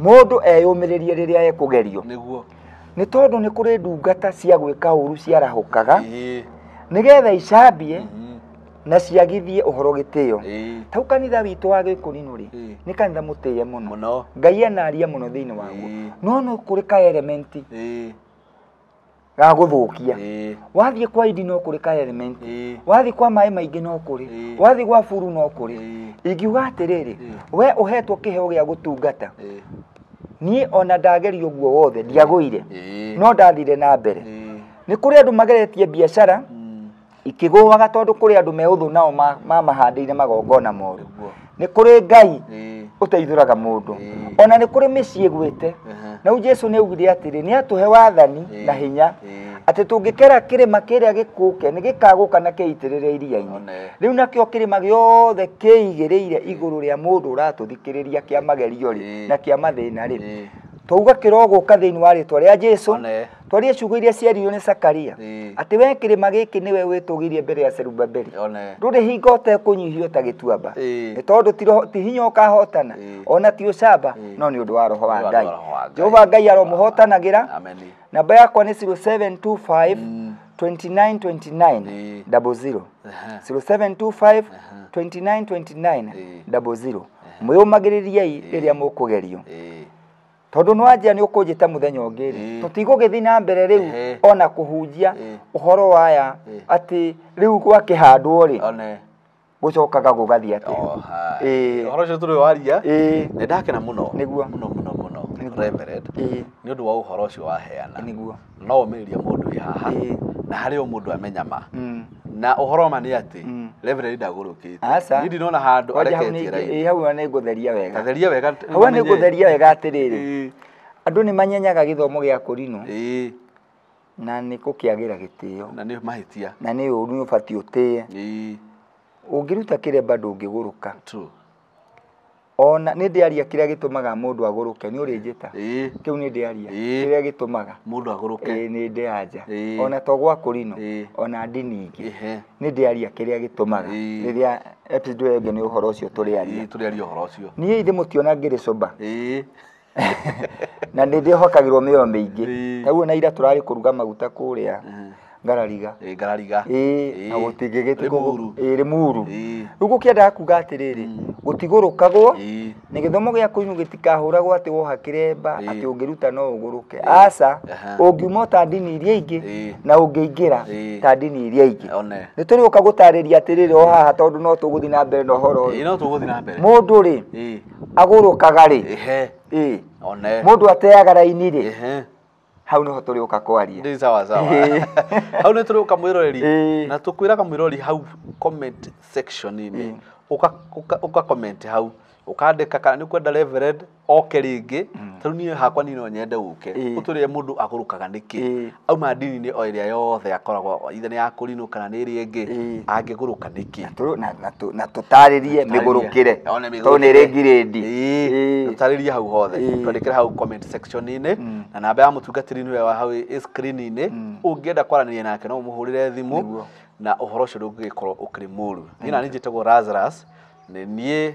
mũndũ eyũmĩrĩrie rĩrĩa ekũgerio, nĩ tondũ nĩ kũrĩ ndungata cia gwĩka ũru ciarahũkaga nĩgetha icambie na ciagithie ũhoro gĩtĩo. Tau kanitha witũ wa Gĩkũrinũ rĩ, nĩ kanitha mũtĩe mũno, Ngai anaria mũno thĩinĩ waguo, no no kũrĩ ka element ga gũthũkia. Wathiĩ kwa indi no kũrĩ ka element, wathiĩ kwa maĩ maingĩ no kũrĩ, wathiĩ gwa buru no kũrĩ. Ingiuga atĩrĩrĩ, we ũhetwo kĩheo gĩa gũtungata, niĩ ona ndagerio ũguo wothe ndiagũire, no ndathire na mbere. Nĩ kũrĩ andũ mageretie biacara ikĩgũaga tondũ kũrĩ andũ me ũthũ nao mamahandĩire magongona moru. Nĩ kũrĩ Ngai ũteithũraga mũndũ, ona nĩ kũrĩ mĩciĩ ĩgwĩte. Na rĩu Jesũ nĩ augire atĩrĩ, nĩ atũhe wathani na hinya atĩ tũngĩkera kĩrĩma kĩrĩa gĩkũke nĩ gĩkagũka na kĩitĩrĩre iria-inĩ. Rĩu nakĩo kĩrĩma gĩothe kĩigĩrĩire igũrũ rĩa mũndũ ũratũthikĩrĩria kĩa magerio rĩ na kĩa mathĩna rĩ, Twauga kĩrogũka thĩinĩ wa rĩtwa rĩa Jesũ. Twarie ciugo iria ciaririo nĩ Zakaria atĩ we kĩrĩma gĩkĩ nĩwe wĩtũgĩrie mbere ya Zerubabeli. Ndũrĩ hingo ũtekũnyihio ta gĩtuamba, nĩ tondũ ti hinya ũkahotana ona ti ũcamba, no nĩ ũndũ wa roho wa Ngai. Jehova Ngai aromũhotanagĩra. Namba yakwa nĩ 0725 29 29 00, 0725 29 29 00. Mwĩyũmagĩrĩriei rĩrĩa mũkũgerio, tondũ nĩwanjia nĩ ũkũnjĩta mũthenya ũngĩ rĩ, tũtigũgĩthiĩ na mbere rĩu ona kũhunjia ũhoro waya atĩ rĩu gwakĩhandwo rĩ gũcokaga gũgathiĩ atĩa. Ũhoro ũcio tũrĩ waria nĩ ndakena mũno mũno mũno mũno Reverend nĩ ũndũ wa ũhoro ũcio waheana. No ũmĩrĩrie mũndũ wĩ haha na harĩ o mũndũ amenya ma na ũhoro ma nĩ atĩ Reverend ndagũrũkĩte. Niĩ ndinona handũ areketie raini. Hau nĩ ngũtheria wega. Theria wega. Hau nĩ ngũtheria wega atĩrĩrĩ, andũ nĩ manyenyaga gĩthomo gĩa kũrinũ na nĩ gũkĩagĩra gĩtĩo na nĩ mahĩtia na nĩ ũru nĩ ũbatiĩ ũtĩe. Ũngĩruta kĩremba ndũngĩgũrũka. Ona nĩ ndĩaria kĩrĩa gĩtũmaga mũndũ agũrũke, nĩ ũrĩnjĩta kĩu nĩ ndĩaria kĩrĩa gĩtũmaga mũndũ agũrũke. Nĩ ndĩanja ona to gwa kũrinũ ona ndini ingĩ nĩ ndĩaria kĩrĩa gĩtũmaga. Rĩrĩa episode ĩyo ĩngĩ nĩ ũhoro ũcio tũrĩaria. Tũrĩaria ũhoro ũcio. Niĩ ithe mũtiona ngĩrĩ sober na nĩ ndĩhokagĩrwo mĩoyo mĩingĩ. Taguo na ira tũrarĩ kũruga maguta kũrĩa Ngarariga. Ngarariga. Na gũtingĩgĩti Rĩmuru. Rĩu gũkĩendaga kuga atĩrĩrĩ, gũtigũrũkagwo nĩ gĩthomo gĩa kũinũ gĩtikahũragwo atĩ woha kĩremba atĩ ũngĩruta no ũgũrũke. Aca, ũngiuma ta ndini iria ingĩ na ũngĩingĩra ta ndini iria ingĩ. Nĩ tũrĩũka gũtarĩria atĩrĩrĩ o haha tondũ no tũgũthiĩ na mbere na ũhoro ũyũ. No tũgũthiĩ na mbere. Mũndũ rĩ agũrũkaga rĩ, mũndũ ateaga raini rĩ, hau niho tũrĩũka kwaria. Ndĩ sawa sawa. Hau nĩ tũrĩũka mwĩroreri na tũkwĩraga mwĩroreri hau comment section-inĩ ũka comment hau ũkandĩka kana nĩ ũkwenda Reverend oke rĩngĩ, tondũ niĩ hakwa niĩ no nyende ũke ũtũrĩre mũndũ agũrũkaga nĩkĩ, auma ndini-inĩ o ĩrĩa yothe akoragwo either nĩ ya kũrinũ kana nĩ ĩrĩa ĩngĩ, angĩgũrũka nĩkĩ, na tũtarĩrie mĩgũrũkĩre tondũ nĩ ĩrĩ ngirĩndi. Tũtarĩrie hau hothe, twandĩkĩre hau comment section-inĩ na namba ya mũtungatĩri nĩwe wa hau ĩ screen-inĩ, ũngĩenda kwaranĩria nake no ũmũhũrĩre thimũ na ũhoro ũcio ndũngĩgĩkorwo ũkĩrĩ mũru. Niĩ nani njĩtagwo Lazarus, nĩ niĩ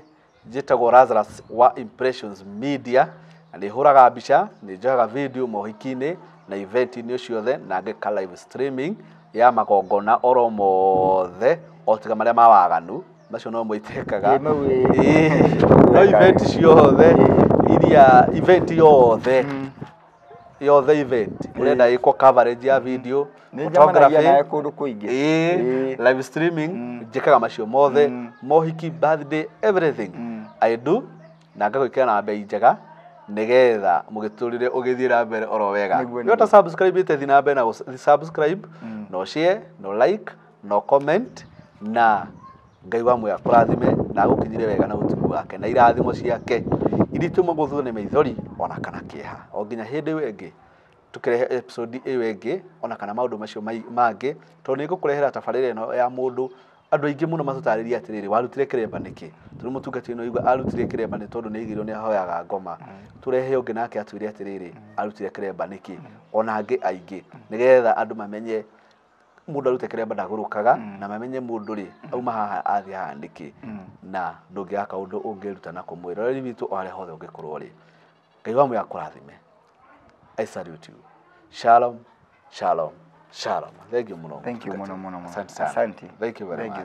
njĩtagwo Lazarus wa Impressions Media, na nĩ hũraga mbica, nĩ njoyaga video mohiki-inĩ na event-inĩ ciothe na ngeka live streaming ya magongona oro mothe o tiga marĩa ma waganu macio no moitekaga. No event ciothe iria event yothe yothe event urenda ĩkwo coverage ya video, photography kũndũ kũingĩ, live streaming, njĩkaga macio mothe, mohiki, birthday, everything I do, na ngagwĩkĩra na bei njega nĩgetha mũgĩtũrĩre ũgĩthiĩ na mbere oro wega. Nĩ ũta subscribe ĩte thiĩ na mbere na subscribe, no share, no like, no comment, na Ngai wa muoyo akũrathime na agũkinyĩre wega na ũtugu wake na irathimo ciake iritũma gũthwo nĩ maithori ona kana kĩeha o nginya hĩndĩ ĩyo ĩngĩ tũkĩrehe episode ĩyo ĩngĩ ona kana maũndũ macio mangĩ, tondũ nĩ ngũkũrehera tabarĩra ĩno ya mũndũ andũ aingĩ mũno matũtarĩria atĩrĩrĩ warutire kĩremba nĩkĩ, tondũ mũtungatĩri no igua arutire kĩremba nĩ tondũ nĩ aigĩrwo nĩ ahoyaga ngoma, tũrehe ũngĩ nake atwĩre atĩrĩrĩ arutire kĩremba nĩkĩ, ona angĩ aingĩ nĩgetha andũ mamenye mũndũ arute kĩremba ndagũrũkaga na mamenye mũndũ rĩ auma haha athiĩ haha nĩkĩ, na ndũngĩaga kaũndũ ũngĩruta na kũmwĩra rĩrĩ witũ o harĩa hothe ũngĩkorwo rĩ. Ngai wa muoyo akũrathime. I salute you. Shalom, shalom, shalom. Thank you mũno. Thank you mũno mũno. Asante sana. Asante. Thank you very much.